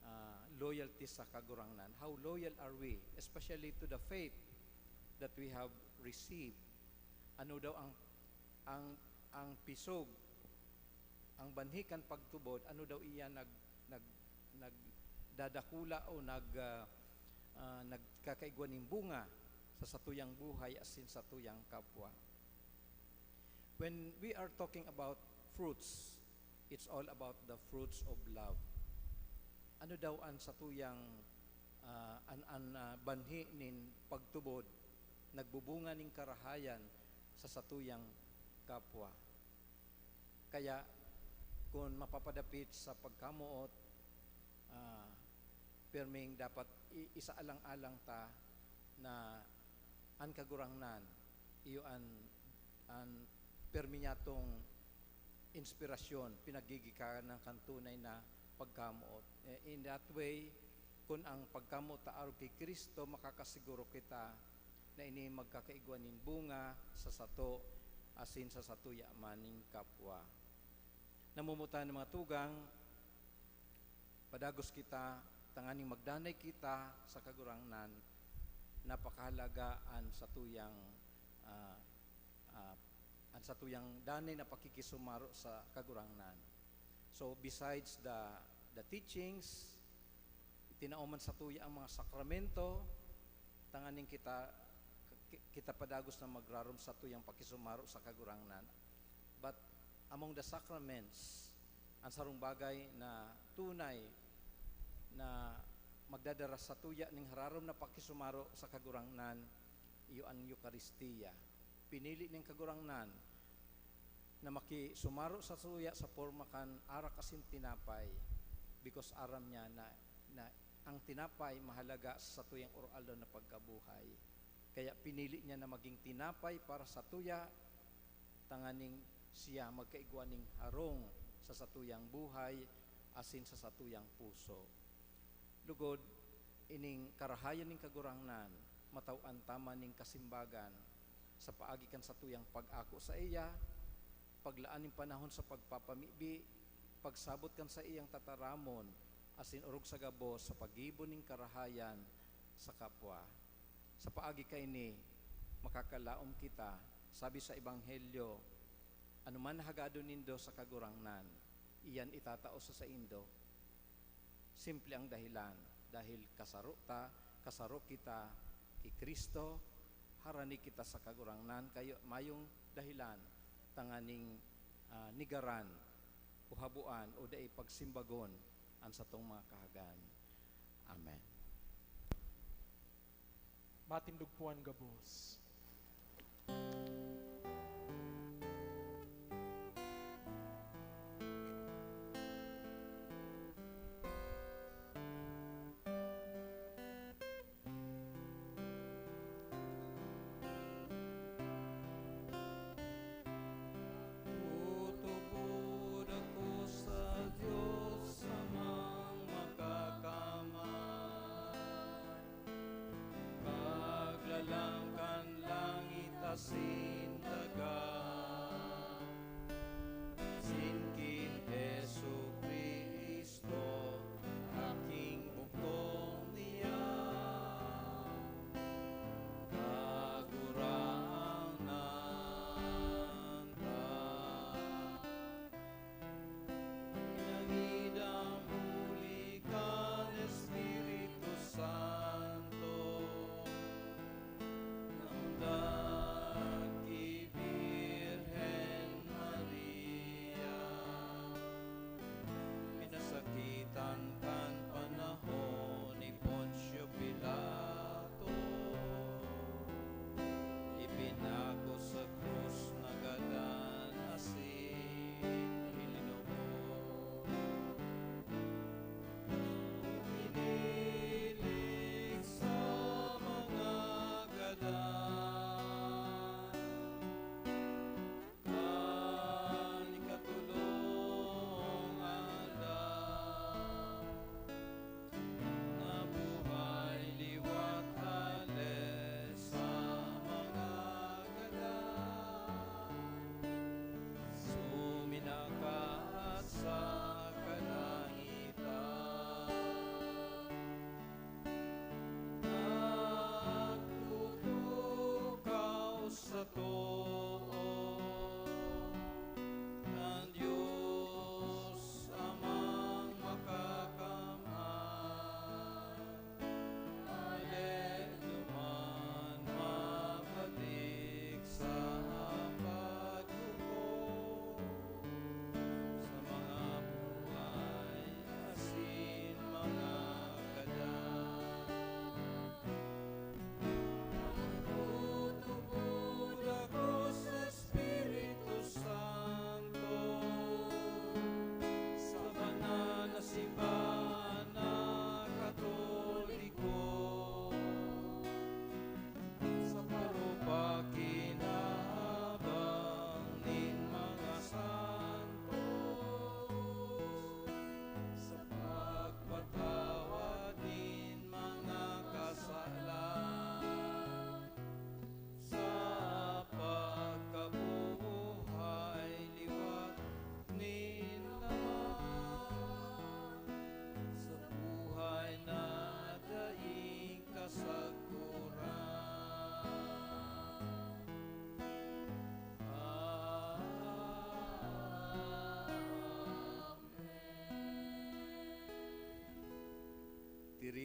ah, loyalty sa Kagurangnan. How loyal are we, especially to the faith that we have received? Ano daw ang, ang, ang pisog, ang banhi kan pagtubod, ano daw iyan nag-, nag-, nagdadakula o nag-, ah, ah, nagkakaigwa nin bunga sa satuyang buhay asin satuyang kapwa. When we are talking about fruits, it's all about the fruits of love. Ano daw an satuyang, ah, an, an, ah, banhi nin pagtubod, nagbubunga nin karahayan sa satuyang kapwa? Kaya, kun mapapadapit sa pagkamoot, ah, pirming dapat i-, isaalang-alang ta na an Kagurangnan, iyo an, an pirmi niyatong inspirasyon, pinagigikanan kan tunay na pagkamoot. Eh, in that way, kun ang pagkamoot ta arog ki Cristo, makakasiguro kita na ini magkakaigwa nin bunga sa sato asin sa satuya man nin kapwa. Namumutan ng mga tugang, padagos kita, tanganing magdanay kita sa Kagurangnan. Napakahalaga an satuyang, ah, ah, an satuyang danay na pakikisumaro sa Kagurangnan. So, besides the, the teachings, itinao man satuya ang mga sakramento, tanganing kita, ki-, kita padagos na magrarom satuyang pakisumaro sa Kagurangnan. But among the sacraments, an sarong bagay na tunay na magdadara satuya ning hararom na pakisumaro sa Kagurangnan, iyo an Eukaristia. Pinili nin Kagurangnan na makisumaro satuya sa porma kan arak asin tinapay, because aram niya na, na ang tinapay mahalaga sa satuyang aroaldaw na pagkabuhay. Kaya pinili niya na maging tinapay para satuya, tanganing siya magkaigwa nin harong sa satuyang buhay asin sa satuyang puso. Lugod, ining karahayan nin Kagurangnan, matawan ta man nin kasimbagan sa paagi kan satuyang pag-ako saiya, paglaan nin panahon sa pagpapamibi, pagsabot kan saiyang tataramon, asin orog sa gabos sa paggibo nin karahayan sa kapwa. Sa paagi kaini, makakalaom kita, sabi sa Ebanghelyo, "Anoman na hagadon nindo sa Kagurangnan, iyan itatao sa saindo." Simple ang dahilan, dahil kasaro ta, kasaro kita ki Cristo, harani kita sa Kagurangnan, kaya mayong dahilan tanganing, ah, nigaran o haboan o dai pagsimbagon an satong mga kahagan. Amen. Matindog po an gabos. Tutubod ako sa Dios Amang Makakamay, paglalang kan langit asin daga, asin ki Jesu-Cristo, aking bugtong niya, Kagurangnan ta. Pinangidan huli kan Espiritu Santo, naundag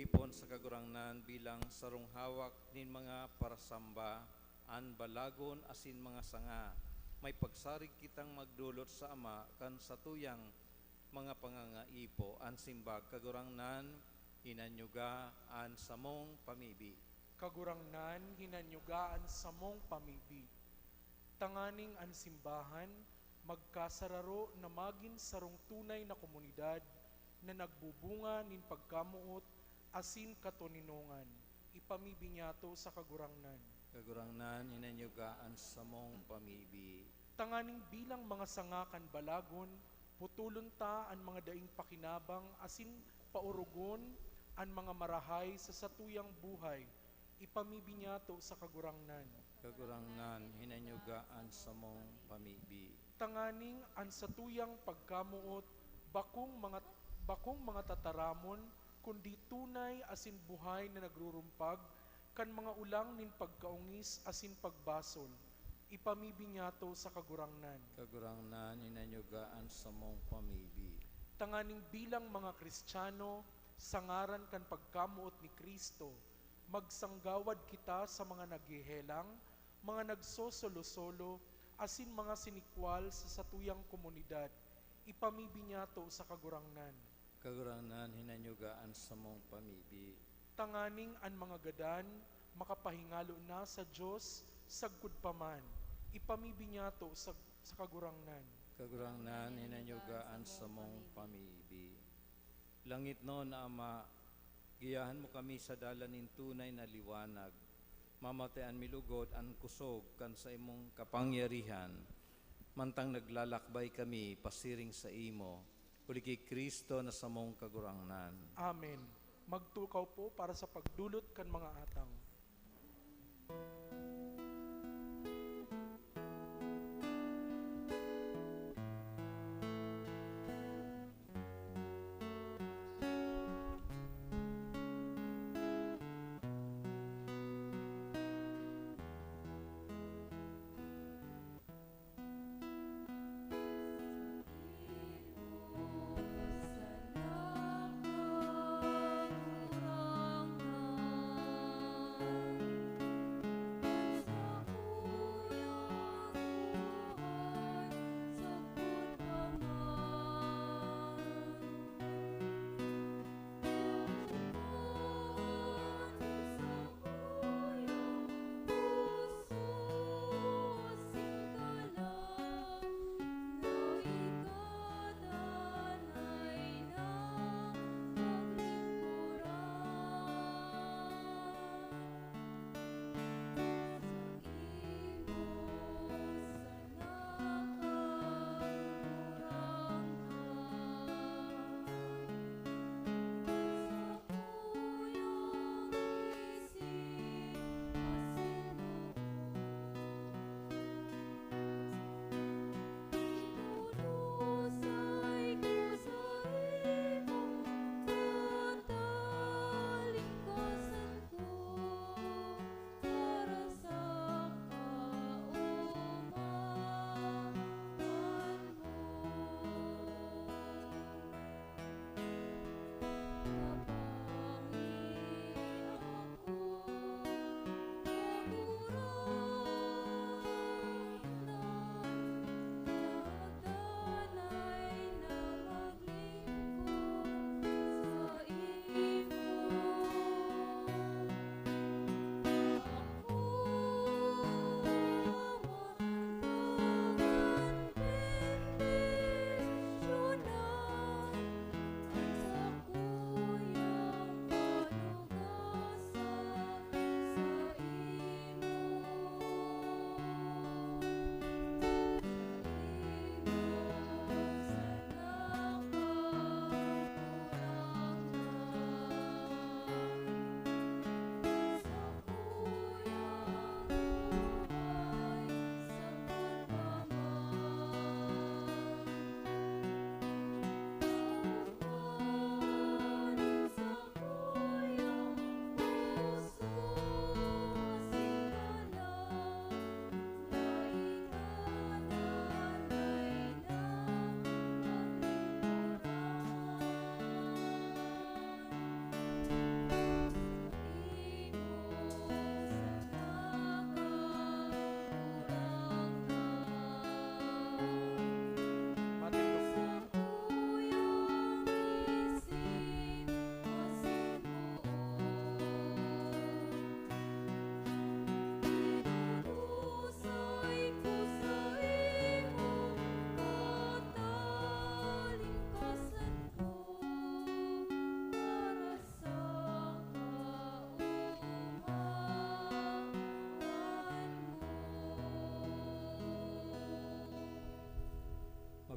Ipon sa Kagurangnan bilang sarong hawak nin mga parasamba, an balagon asin mga sanga. May pagsarig kitang magdolot sa Ama kan satuyang mga pangangaipo. An simbag, Kagurangnan, hinanyuga an samong pamibi. Kagurangnan, hinanyuga an samong pamibi. Tanganing an simbahan magkasararo na magin sarong tunay na komunidad na nagbubunga nin pagkamoot asin katoninongan. Ipamibi niyato sa Kagurangnan. Kagurangnan, hinanyuga an samong pamibi. Tanganing bilang mga sanga kan balagon, putulon ta an mga daing pakinabang asin paorogon an mga marahay sa satuyang buhay. Ipamibi niyato sa Kagurangnan. Kagurangnan, hinanyuga an samong pamibi. Tanganing an satuyang pagkamoot bakong mga, bakong mga tataramon, kundi tunay asin buhay na nagrurumpag kan mga olang nin pagkaongis asin pagbasol. Ipamibi niyato sa Kagurangnan. Kagurangnan, hinanyuga an samong pamibi. Tanganing bilang mga Kristiyano, sa ngaran kan pagkamoot ni Cristo, magsanggawad kita sa mga naghehelang, mga nagsosolo-solo, asin mga sinikwal sa satuyang komunidad. Ipamibi niyato sa Kagurangnan. Kagurangnan, hinanyuga an samong pamibi. Tanganing an mga gadan makapahingalo na sa Dios sagkod pa man. Ipamibi niyato sa, sa Kagurangnan. Kagurangnan, hinanyuga an samong pamibi. Langitnon na Ama, giyahan mo kami sa dalan nin tunay na liwanag. Mamatian mi lugod an kosog kan saimong kapangyarihan, mantang naglalakbay kami pasiring saimo, huli ki Cristo na samong Kagurangnan. Amen. Magtukaw po para sa pagdolot kan mga atang.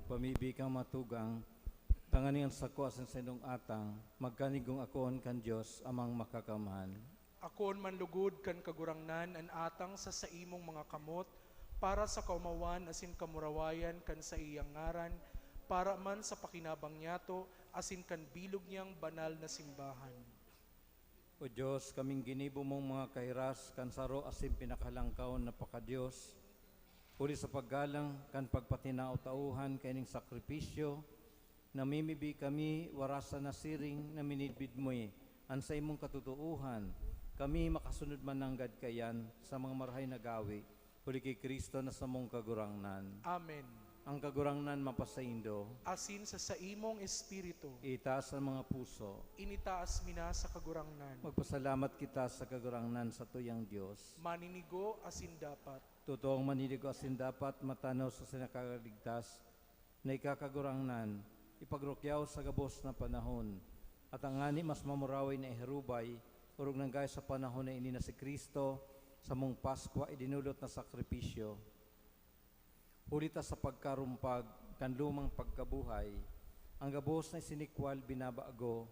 Pamibi kang matugang, tanganing an sako asin saindong atang magkanigong akoon kan Dios Amang Makakamhan. Akoon man lugod kan Kagurangnan an atang sa saimong mga kamot, para sa kaomawan asin kamurawayan kan saiyang ngaran, para man sa pakinabang niyato asin kan bilog niyang banal na simbahan. O Dios, kaming ginibo mong mga kahiras kan saro asin pinakalangkaw na paka-Dios, huli sa paggalang kan pagpatinao-taohan kaining sakripisyo, namimibi kami, warasan na siring na minidbid mi an saimong katotoohan, kami makasunod man nanggad kaiyan sa mga marahay na gawe, huli ki Cristo na samong Kagurangnan. Amen. An Kagurangnan mapasaindo. Asin sa saimong espiritu. Itaas an mga puso. Initaas mi na sa Kagurangnan. Magpasalamat kita sa Kagurangnan, satuyang Dios. Maninigo asin dapat. Totoong maninigo asin dapat, matanos asin nakakaligtas, na ika, Kagurangnan, ipagrukyaw sa gabos na panahon, at tangani mas mamuraway na iharubay, orog nanggay sa panahon na ini na si Cristo, samong Paskwa idinolot na sakripisyo. Huli ta sa pagkarumpag kan lumang pagkabuhay, an gabos na isinikwal binabago,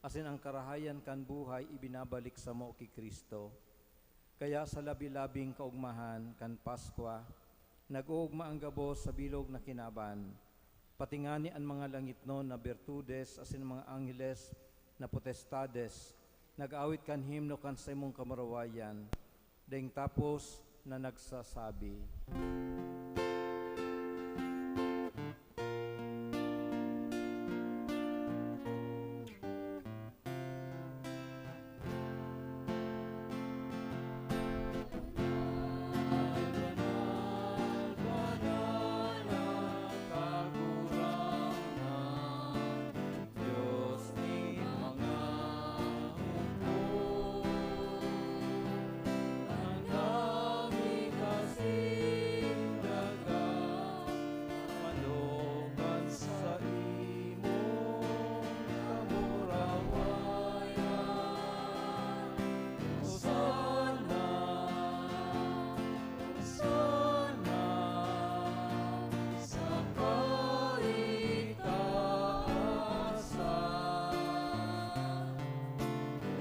asin an karahayan kan buhay ibinabalik samo ki Cristo. Kaya sa labi-labing kaogmahan kan Paskwa, nag-oogma an gabos sa bilog na kinaban. Pati ngani an mga langitnon na birtudes asin mga angheles na potestades nag-aawit kan himno kan saimong kamurawayan, daing tapos na nagsasabi, Manokan saimong kamurawayan. Hosanna, Hosanna sa kaitaasan.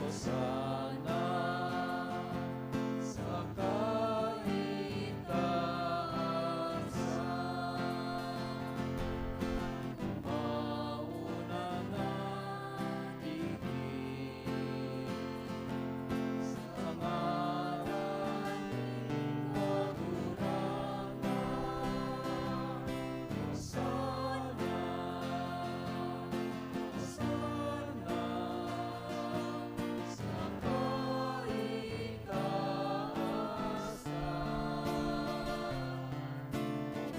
Hosanna sa kaitaasan. Mauna na digdi sa ngaran nin Kagurangnan. Hosanna, Hosanna sa kaitaasan.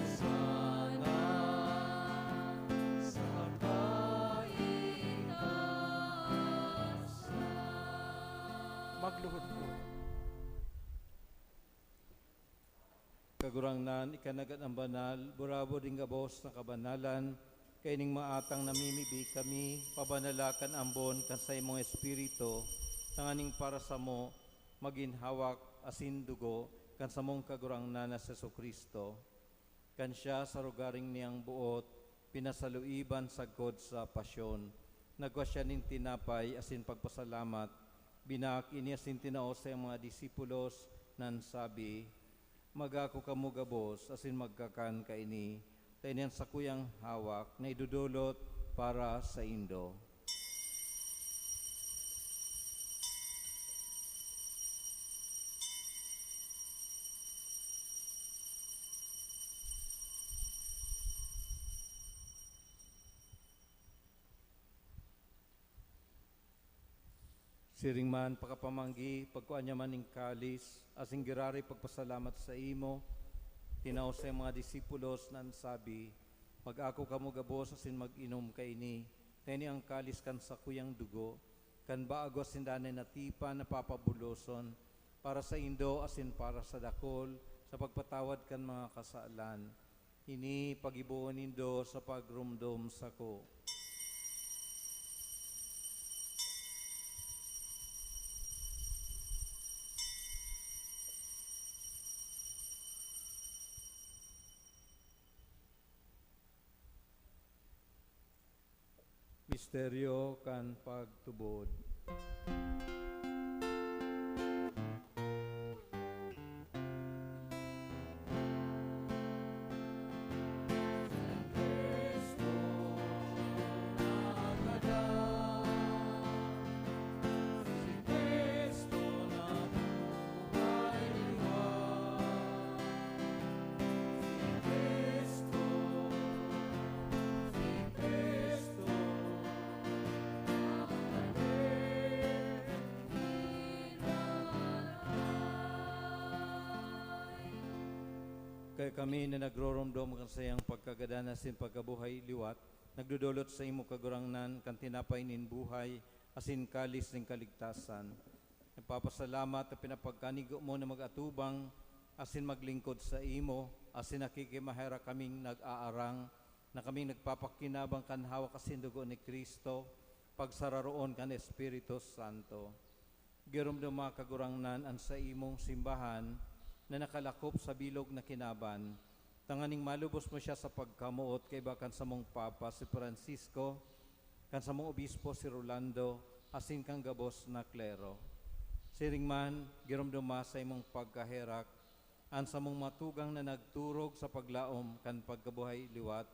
Hosanna sa kaitaasan. Magluhod ko. Kagurangnan, ika nanggad an banal, burabod nin gabos na kabanalan, kaining mga atang namimibi kami, pabanala kan ambon kan saimong Espiritu, tanganing para samo, magin hawak asin dugo kan samong Kagurangnan na si Jesu-Cristo. Kan siya sa rogaring niyang boot, pinasaluiban sagkod sa pasyon, nagwa siya nin tinapay asin pagpasalamat, binaak ini asin tinao sa iyang mga disipulos, na nagsabi, "Mag-ako kamo gabos asin magkakan kaini, ta ini an sakuyang hawak na idodolot para saindo." Siring man, pakapamanggi, pagkua niya man nin kalis, asin giraray pagpasalamat saimo, tinao sa mga disipulos na nagsabi, "Mag-ako kamo gabos asin mag-inom kaini, ta ini an kalis kan sakuyang dugo, kan bago asin danay na tipan na papabuloson, para saindo asin para sa dakul, sa pagpatawad kan mga kasalan. Ini paggibohon nindo sa pagromdom sako." Misteryo kan pagtubod. Kaya kami na nagroromdom kan saiyang pagkagadan asin pagkabuhay liwat, nagdodolot sa imo, Kagurangnan, kan tinapay nin buhay asin kalis nin kaligtasan. Nagpapasalamat na pinapagkanigo mo na mag-atubang asin maglingkod sa imo, asin nakikimaherak kaming nag-aarang na kaming nagpapakinabang kan hawak asin dugo ni Cristo, pagsararoon kan Espiritu Santo. Giromdoma, Kagurangnan, an saimong simbahan na nakalakop sa bilog na kinaban, tanganing malubos mo siya sa pagkamoot kaiba kan samong Papa, si Francisco, kan samong Obispo, si Rolando, asin kan gabos na klero. Siring man, giromdoma sa imong pagkaherak an samong matugang na nagturog sa paglaom kan pagkabuhay liwat,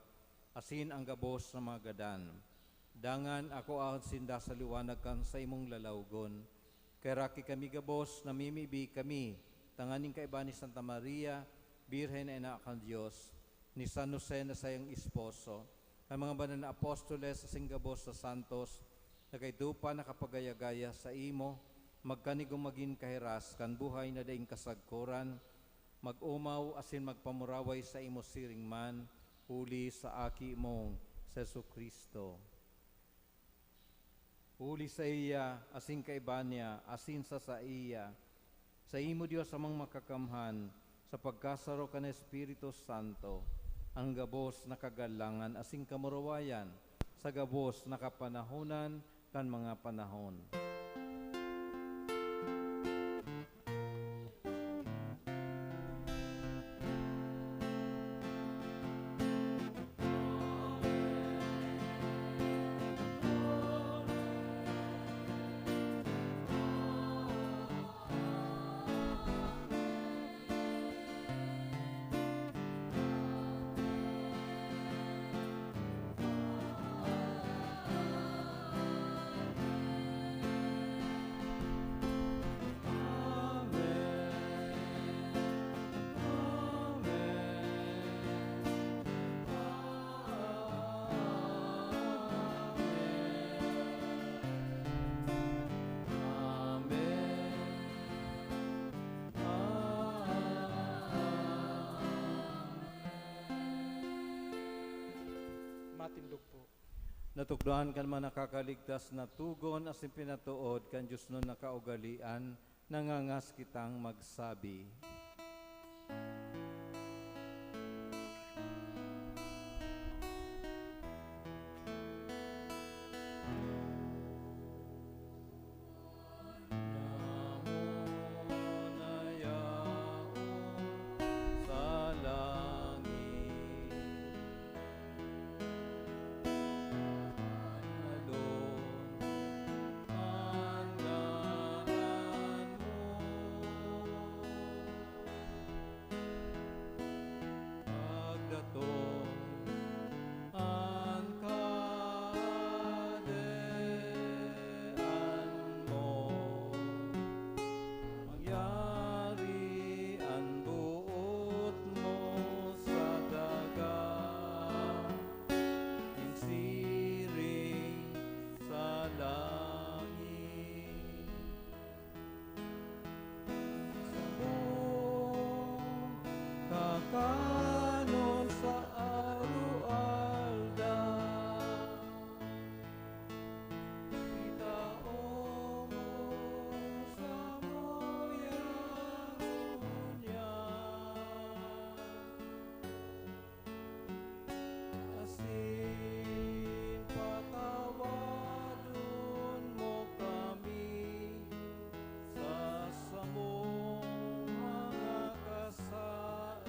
asin an gabos na mga gadan. Dangan akoahon sinda sa liwanag kan saimong lalawgon. Kaheraki kami gabos, namimibi kami tanganing kaiba ni Santa Maria, Birhen na ina kan Dios, ni San Jose na saiyang esposo, kan mga banal na apostoles asin gabos na santos na kaidto pa nakapagaya-gaya saimo, magkanigong magin kahiras kan buhay na daing kasagkoran, mag-omaw asin magpamuraway saimo siring man, huli sa Aki mong si Jesu-Cristo. Huli saiya, asin kaiba niya, asin sa saiya, saimo, Dios Amang Makakamhan, sa pagkasaro kan Espiritu Santo, an gabos na kagalangan asin kamurawayan, sa gabos na kapanahonan kan mga panahon. Matindog po. Natukdoan kan mga nakakaligtas na togon asin pinatood kan diosnon na kaugalean, nangangas kitang magsabi. Namon na yaon sa langit. Banalon an ngaran mo. Pagdatong an Kahadean mo, mangyari an boot mo sa daga, nin siring sa langit. Samong kakanon sa aroaldaw, itao mo samo yan ngunyan. Asin patawadon mo kami sa samong mga kasalan,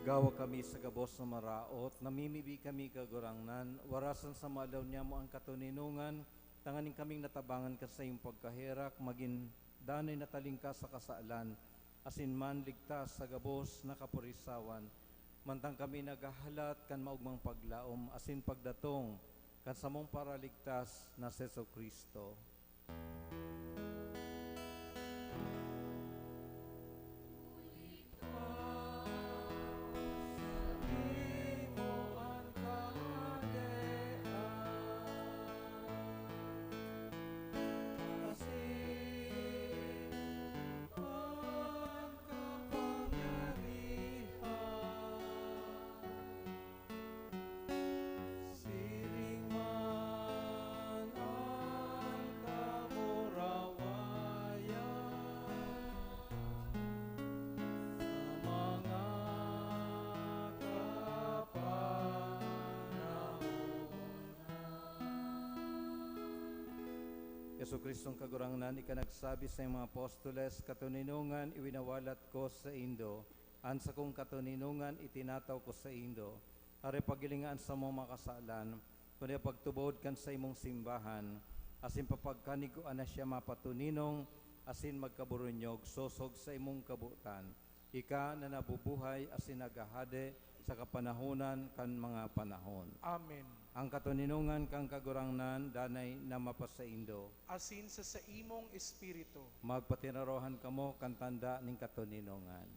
Gawa kami sa gabos na maraot, namimibi kami, Kagurangnan, warasan sa maalaw niyamo an katoninongan, tanganing kaming natabangan kan saiyong pagkaherak, magin danay na talingkas sa kasalan, asin man ligtas sa gabos na kapurisawan, mantang kami naghahalat kan maogmang paglaom asin pagdatong kan samong Paraligtas na si Jesu-Cristo. Siring man an kamurawayan sa mga kapanahon. Jesu-Cristong Kagurangnan, ika nagsabi sa iyong mga apostoles, "Katoninongan iwinawalat ko saindo, an sakong katoninongan itinataw ko saindo." Aray paghilinga an samong mga kasalan, kundi pagtubod kan saimong simbahan, asin papagkanigkoan na siya mapatoninong asin magkaburunyog sosog sa imong kabotan, ika na nabubuhay asin naghahade sa kapanahonan kan mga panahon. Amen. Ang katoninongan kan Kagurangnan danay na mapasaindo. Asin sa saimong espiritu. Magpatinarohan kamo kan tanda nin katoninongan.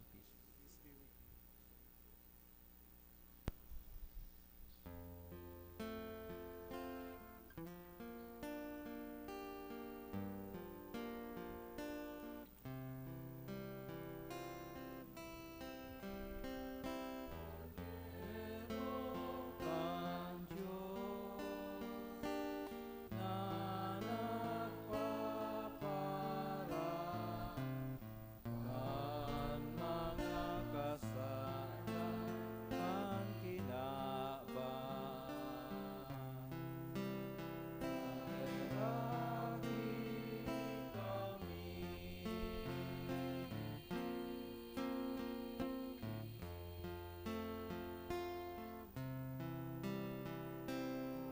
Kan mga kasalan kan kinaban, paheraki kami.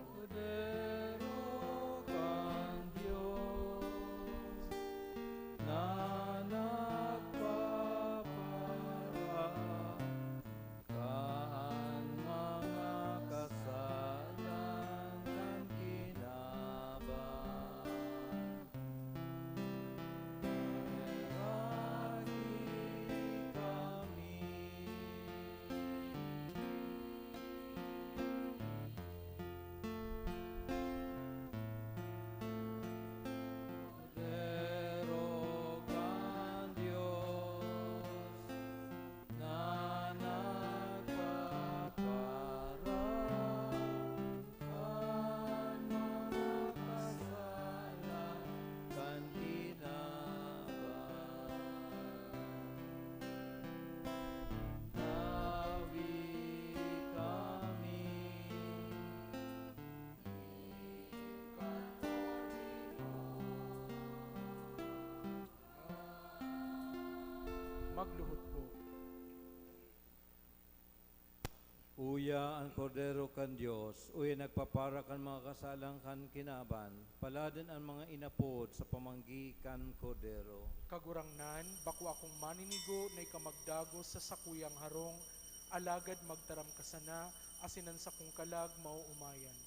Kordero kan Dios na nagpaparaan kan mga kasalan kan kinaban. Paheraki kami. Kordero kan Dios na nagpaparaan kan mga kasalan kan kinaban. Tawi kami. Magluhod po. Uya an Kordero kan Dios, uya nagpapara kan mga kasalan kan kinaban. Paladan an mga inapod sa pamanggi kan Kordero. Kagurangnan, bako akong maninigo na ika magdagos sa sakuyang harong, alagad magtaram ka sana, asin an sakong kalag maoomayan.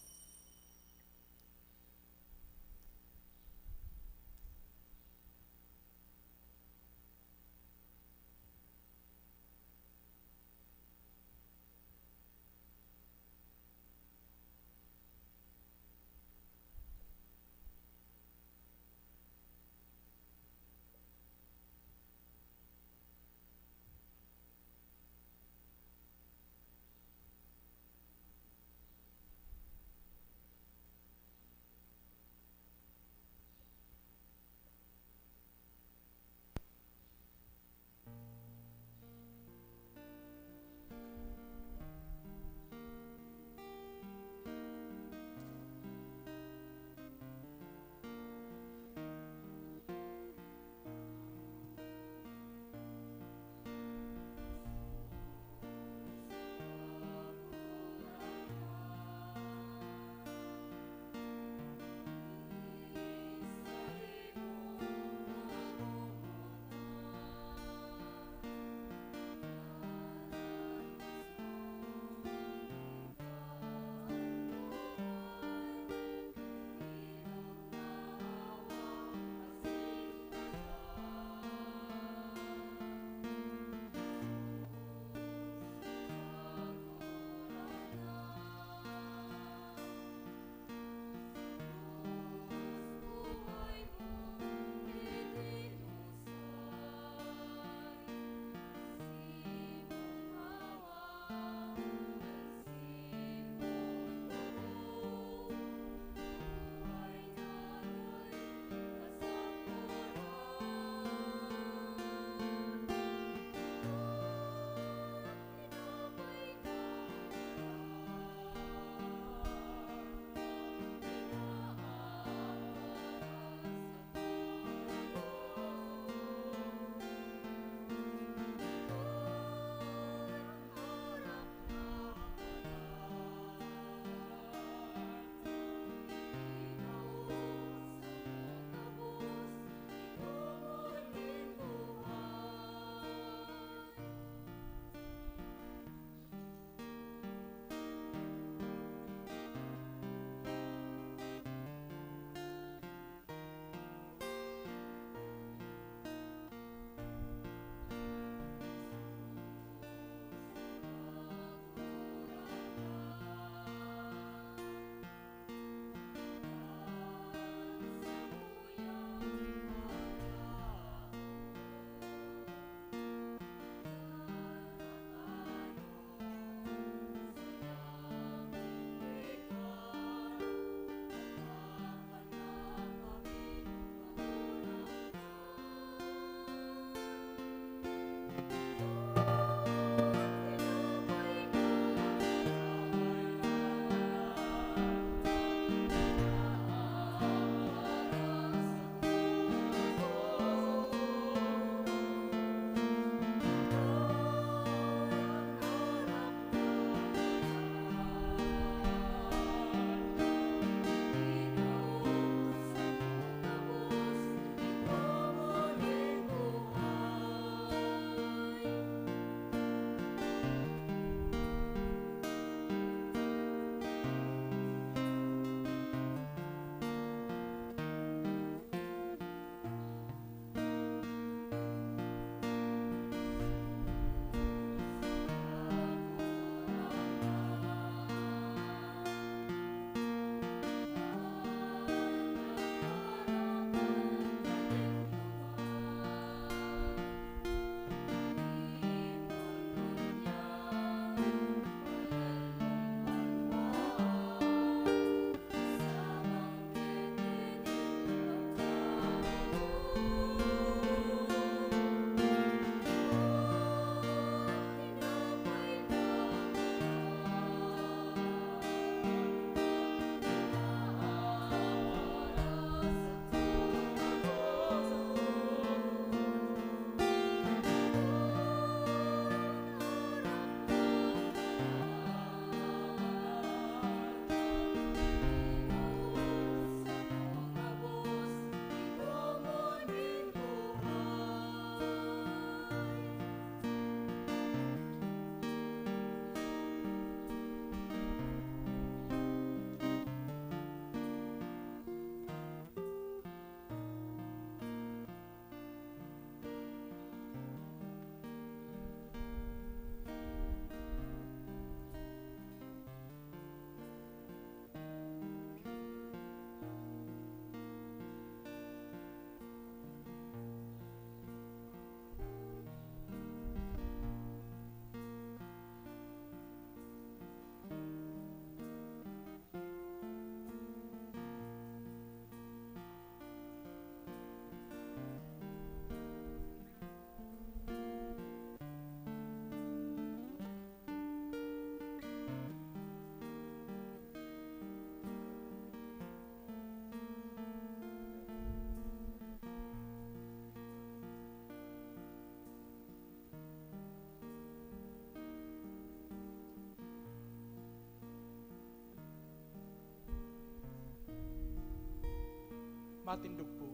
Matindog po.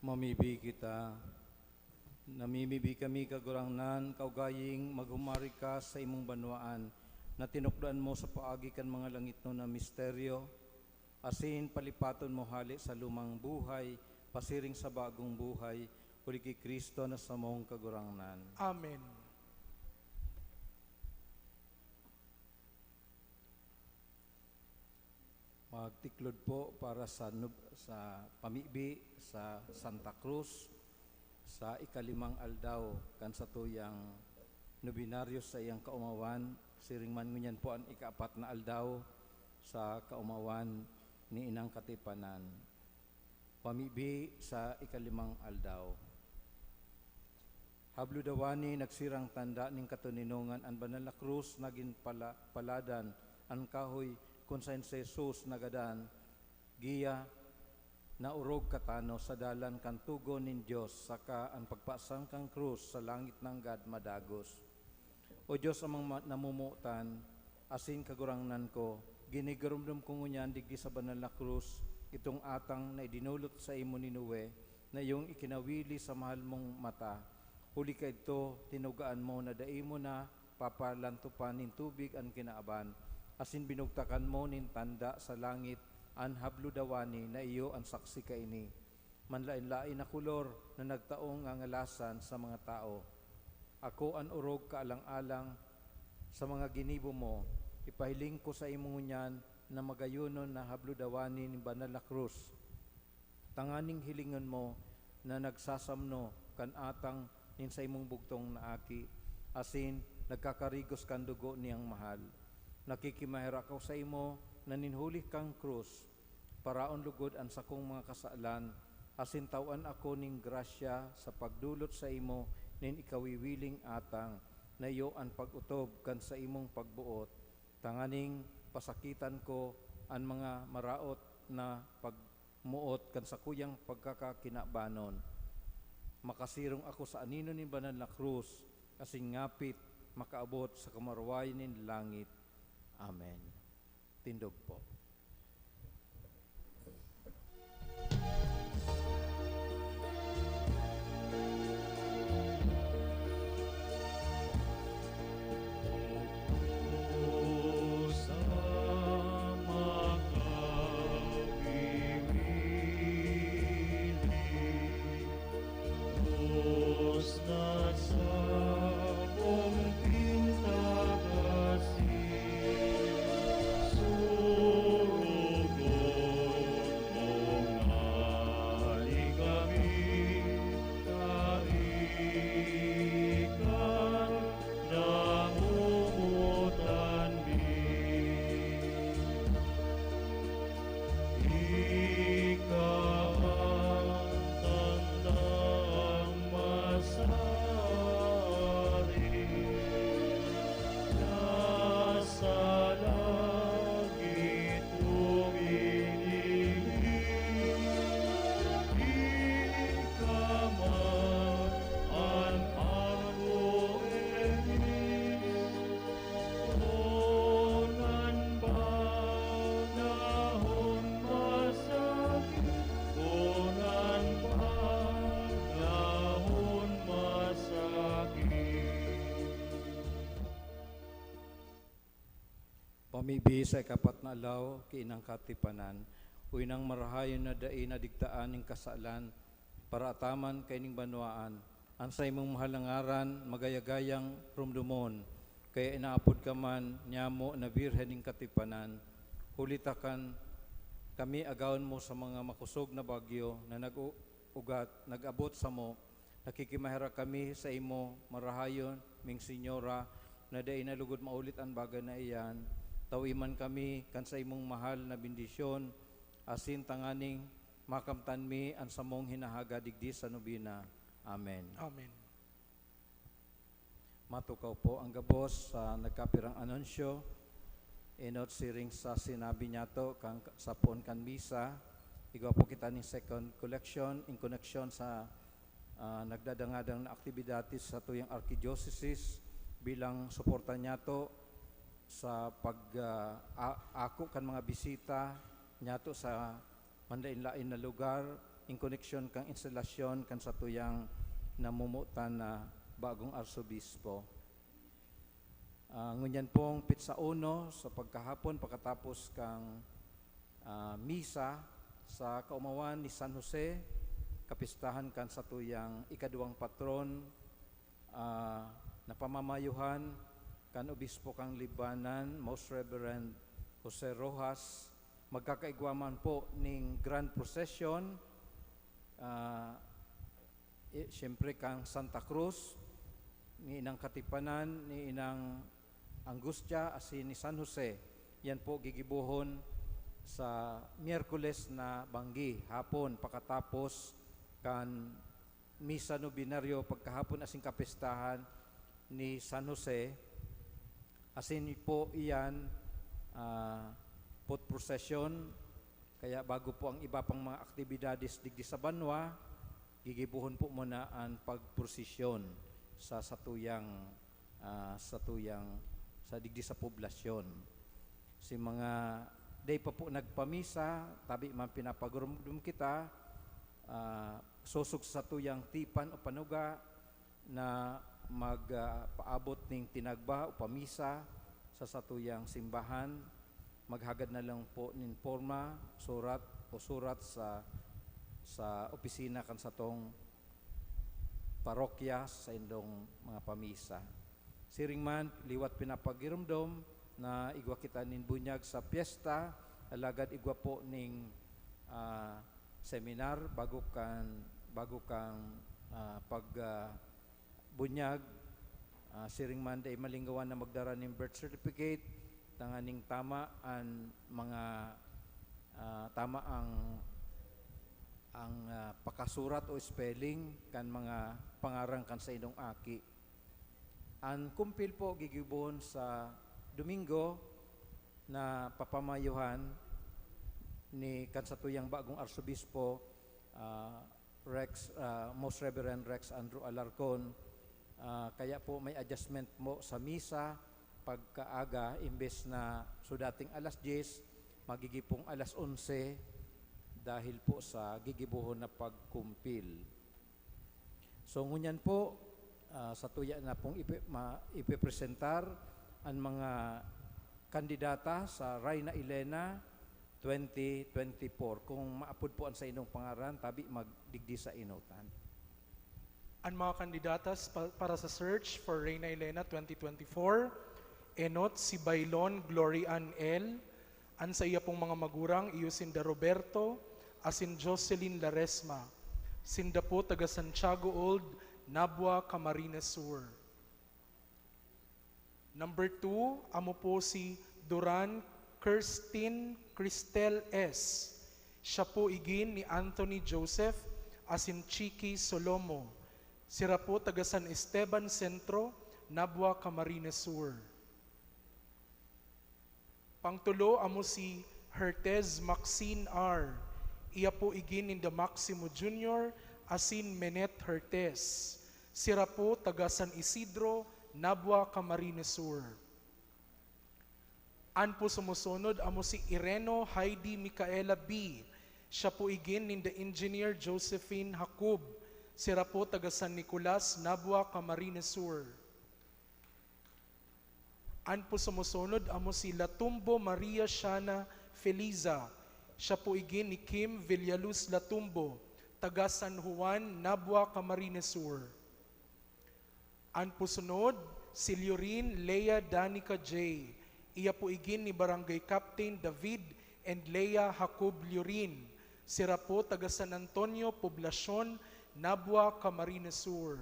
Mamibi kita. Namimibi kami, Kagurangnan, kaugaying maghumari ka sa imong banwaan, na tinukdoan mo sa paagi kan mga langitnon na misteryo, asin palipaton mo hale sa lumang buhay, pasiring sa bagong buhay, huli ki Cristo na samong Kagurangnan. Amen. Magtiklod po para sa nub-, sa pamibi sa Santa Cruz sa ikalimang aldaw kan satuyang nobinaryo sa iyang kaomawan. Siring man ngunyan po an ikaapat na aldaw sa kaomawan ni Inang Katipanan. Pamibi sa ikalimang aldaw. Hablo daw ani nagsirang tanda nin katoninongan an banal na krus, nagin pala-, paladan an kahoy kun saen si Jesus nagadan, giya naorog katanos sa dalan kan togon nin Dios, saka an pagpasan kan krus sa langit nanggad madagos. O Dios, Amang ma-, namomotan, asin Kagurangnan ko, ginigiromdom ko ngunyan digdi sa banal na krus itong atang na idinolot saimo ni Noe, na iyong ikinawili sa mahal mong mata. Huli kaidto, tinugaan mo na dai mo na papalantopan nin tubig an kinaaban, asin binugtakan mo nin tanda sa langit an hablo daw ani na iyo an saksi kaini. Manlaen-laen na kolor na nagtaong ngangalasan sa mga tawo. Ako an orog kaalang-alang sa mga ginibo mo. Ipahiling ko saimo ngunyan na magayonon na hablo daw ani nin banal na krus, tanganing hilingon mo na nagsasamno kan atang nin saimong bugtong na Aki, asin nagkakarigos kan dugo niyang mahal. Nakikimaherak ako saimo na nin huli kan krus, paraon logod an sakong mga kasalan, asin tawan ako nin grasya sa pagdolot saimo nin ikawiwiling atang, na iyo an pag-otob kan saimong pagboot, tanganing pasakitan ko an mga maraot na pagmoot kan sakuyang pagkakakinabanon. Makasirong ako sa anino nin banal na krus, asin ngapit makaabot sa kamarwayan nin langit. Amen. Tindog po. Pamibi sa ikapat na aldaw ki Inang Katipanan, o Inang marahayon na dai nadigtaan nin kasalan, paraataman kaining banwaan, an saimong mahal na ngaran magayagayang romdomon, kaya inaapod ka man nyamo na Birhen nin Katipanan. Huli ta kan kami agawon mo sa mga makosog na bagyo na nag-u-, ugat, nag-abot samo, nakikimaherak kami saimo, marahayon ming Senyora, na dai na lugod maulit an bagay na iyan. Tawi man kami kan saimong mahal na bendisyon, asin tanganing makamtan mi an samong hinahaga digdi sa nobena. Amen. Amen. Matukaw po ang gabos sa nagkapirang anunsyo. Enot siring sa sinabi niyato kan, sa poon kan misa, igwa po kita nin second collection in connection sa, ah, nagdadangadang na aktibidades sa tuyang arkidiyosesis bilang suporta niyato sa pag, ah, a-, ako kan mga bisita, nyato sa manlain-lain na lugar, in koneksyon kan instalasyon kan satuyang namomotan na bagong arsobispo. Ah, ngunyan pong pitsa uno sa pagkahapon, pakatapos kan, ah, misa sa kaumawan ni San Jose, kapistahan kan satuyang ikaduwang patron, ah, na pamamayuhan kan Obispo kan Libmanan, Most Reverend Jose Rojas, magkakaigwa man po ning grand procession, ah, eh, siyempre, kan Santa Cruz, ni Inang Katipanan, ni Inang Angustia, asin ni San Jose. Yan po gigibohon sa Miyerkules na banggi, hapon, pakatapos kan misa nobenaryo pagkahapon asin kapistahan ni San Jose. Asin po iyan, ah, foot procession. Kaya bago po ang iba pang mga aktibidades digdi sa banwa, gigibohon po muna an pagprosesyon sa satuyang, ah, satuyang, sa digdi sa poblasyon. Si mga dai pa po nagpamisa, tabi man pinapagurumdom kita, ah, sosog sa satuyang tipan o panuga na mag, ah, paabot ning tinagba o pamisa sa satuyang simbahan. Maghagad na lang po nin porma, surat o surat sa, sa opisina kan satong parokya sa indong mga pamisa. Siring man, liwat pinapagiromdom na igwa kita nin bunyag sa pyesta, alagad igwa po ning, ah, seminar bago kan, bago kan, ah, pag, ah, bunyag. Ah, siring man, dai malingwanan na magdara nin birth certificate, tanganing tama an mga, ah, tama ang, ang, ah, pakasurat o spelling kan mga pangaran kan saindong aki. An kumpil po gigibohon sa Domingo na papamayuhan ni kan satuyang bagong arsobispo, ah, Rex, ah, Most Reverend Rex Andrew Alarcon. Ah, kaya po may adjustment mo sa misa pagkaaga, imbes na so dating alas diyes, magigipong alas onse dahil po sa gigibohon na pagkumpil. So, ngunyan po, ah, satuya na pong ipi-, ma-, ipipresentar an mga kandidata sa Reina Elena twenty twenty-four. Kung maapod po an saindong pangaran, tabi magdigdi sa enotan. An mga kandidatas pa-, para sa search for Reina Elena twenty twenty-four, enot si Bailon Glory Ann L. An saiya pong mga magurang iyo sinda Roberto asin Jocelyn Laresma. Sinda po taga Santiago Old, Nabua, Camarines Sur. Number two, amo po si Duran Kirstin Cristel S. Siya po igin ni Anthony Joseph asin Chiki Solomo. Sira po taga San Esteban Centro, Nabua, Camarines Sur. Pangtulo amo si Hertez Maxine R. Iya po igin ninda Maximo Junior asin Menet Hertez. Sira po taga San Isidro, Nabua, Camarines Sur. An po sumusunod amo si Ireno Heidi Micaela B. Siya po igin ninda Engineer Josephine Jacob. Sira po taga San Nicolas, Nabua, Camarines Sur. An po sumusunod amo si Latumbo Maria Shana Feliza. Siya po igin ni Kim Villaluz Latumbo, taga San Juan, Nabua, Camarines Sur. An po sunod, si Liorin Lea Danica J. Iya po igin ni Barangay Captain David and Lea Jacob Liorin. Sira po taga San Antonio, Poblacion, Nabua, Camarines Sur.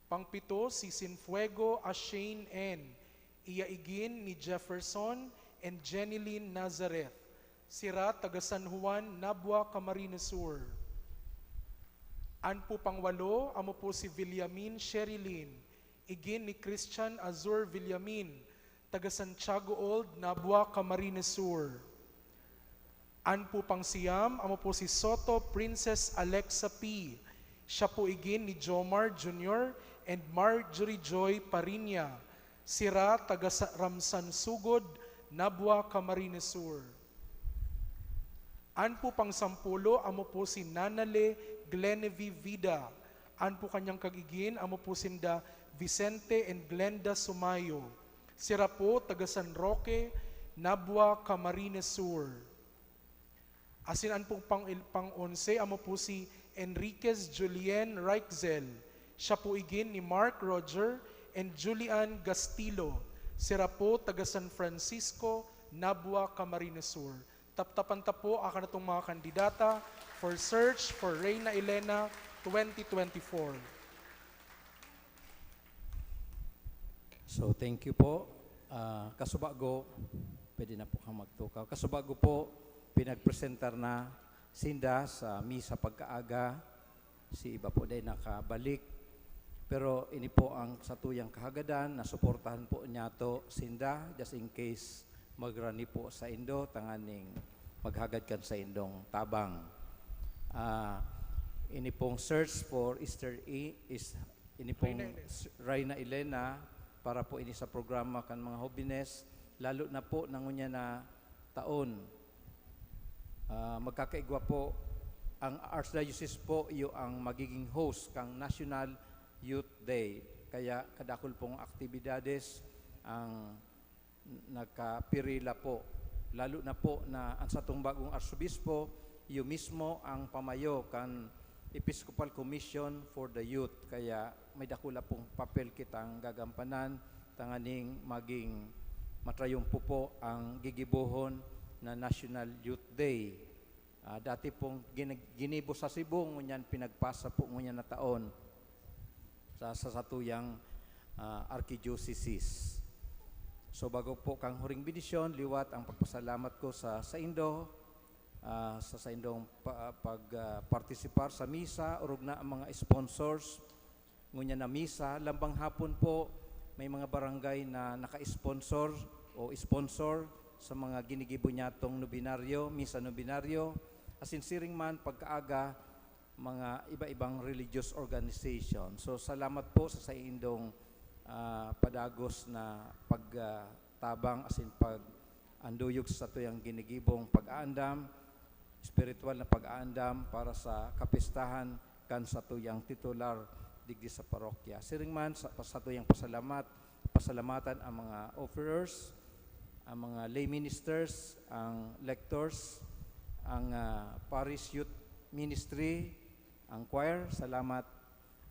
Pangpito, si Sinfuego Ashane N. Iya igin ni Jefferson and Jenilyn Nazareth. Sira taga San Juan, Nabua, Camarines Sur. An po pangwalo, amo po si Villamin Sherilyn, igin ni Christian Azur Villamin, taga Santiago Old, Nabua, Camarines Sur. An po pangsiyam, amo po si Soto Princess Alexa P. Siya po igin ni Jomar Junior and Marjorie Joy Pariña. Sira taga sa Ramsan Sugod, Nabua, Camarines Sur. An po pangsampulo amo po si Nanale Glenevie Vida. An po kanyang kag-igin amo po sinda Vicente and Glenda Sumayo. Sira po taga San Roque, Nabua, Camarines Sur. Asin an pong pang-, pang-onse amo po si Enriquez Julien Reichzel. Siya po igin ni Mark Roger and Julian Gastilo. Sira po taga San Francisco, Nabua, Camarines Sur. Taptapan ta po ang kanatong mga kandidata for Search for Reyna Elena twenty twenty-four. So, thank you po. Ah, kasubago, pwede na po kang magtukaw. Kasubago po, pinagpresentar na sinda sa misa pagkaaga. Si iba po dai nakabalik. Pero ini po ang satuyang kahagadan, nasuportahan po niyato sinda, just in case magrani po saindo, tanganing maghagad kan saindong tabang. Ah, ini pong Search for Easter E is ini pong Reyna Elena. S-, Reyna Elena, para po ini sa programa kan mga hobines, lalo na po na ngunyan na taon. Ah, magkakaigwa po, ang Archdiocese po iyo ang magiging host kang National Youth Day. Kaya kadakul pong aktibidades ang nakapirila po. Lalo na po na ang satong bagong Arsobispo, iyo mismo ang pamayo kan Episcopal Commission for the Youth. Kaya may dakula pong papel kitang gagampanan tanganing maging matrayumpo po ang gigibohon na National Youth Day. Ah, dati pong gin-, ginibo sa Cebu, ngunyan pinagpasa po ngunyan na taon sa, sa satuyang, ah, archidioceses. So, bago po kang huring bendisyon, liwat ang pagpasalamat ko sa saindo, ah, sa saindong pa-, pag, ah, partisipar sa misa, orog na ang mga sponsors, ngunyan na misa. Lambang hapon po, may mga barangay na naka-sponsor o sponsor sa mga ginigibo niyatong nobinaryo, misa nobinaryo. Asin siring man, pagkaaga, mga iba-ibang religious organization. So, salamat po sa saindong, ah, padagos na pag, ah, tabang asin pag-anduyog sa satuyang ginigibong pag-aandam, espiritual na pag-aandam para sa kapistahan kan satuyang titular digdi sa parokya. Siring man sa, sa satuyang pasalamat, pasalamatan ang mga offerers, ang mga lay ministers, ang lectors, ang, ah, parish youth ministry, ang choir, salamat.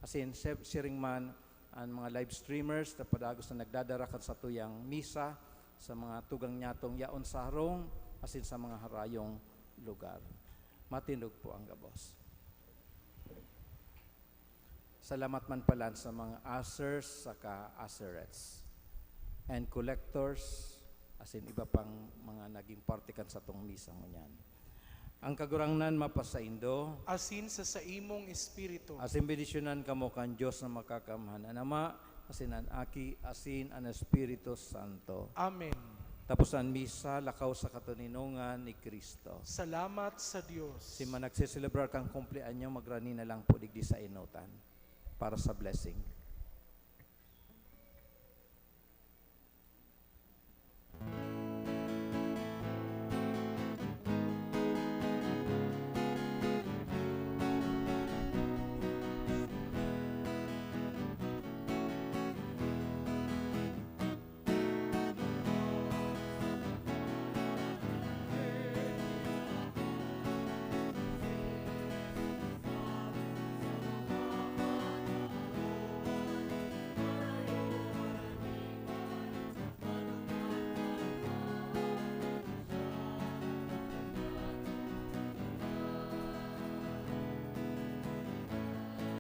Asin, si-, siring man ang mga live streamers na padagos na nagdadara kan satuyang misa sa mga tugang niyatong yaon sa harong, asin sa mga harayong lugar. Matindog po ang gabos. Salamat man pala sa mga ushers saka usherettes and collectors, asin iba pang mga naging parte kan satong misa ngunyan. Ang Kagurangnan mapasaindo. Asin sa saimong espiritu. Asin bendisyonan kamo kan Dios na Makakamhan, an Ama, asin an Aki, asin an Espiritu Santo. Amen. Tapos an misa, lakaw sa katoninongan ni Cristo. Salamat sa Dios. Si man nagseselebrar kan kumpleanyo, magrani na lang po digdi sa enotan para sa blessing.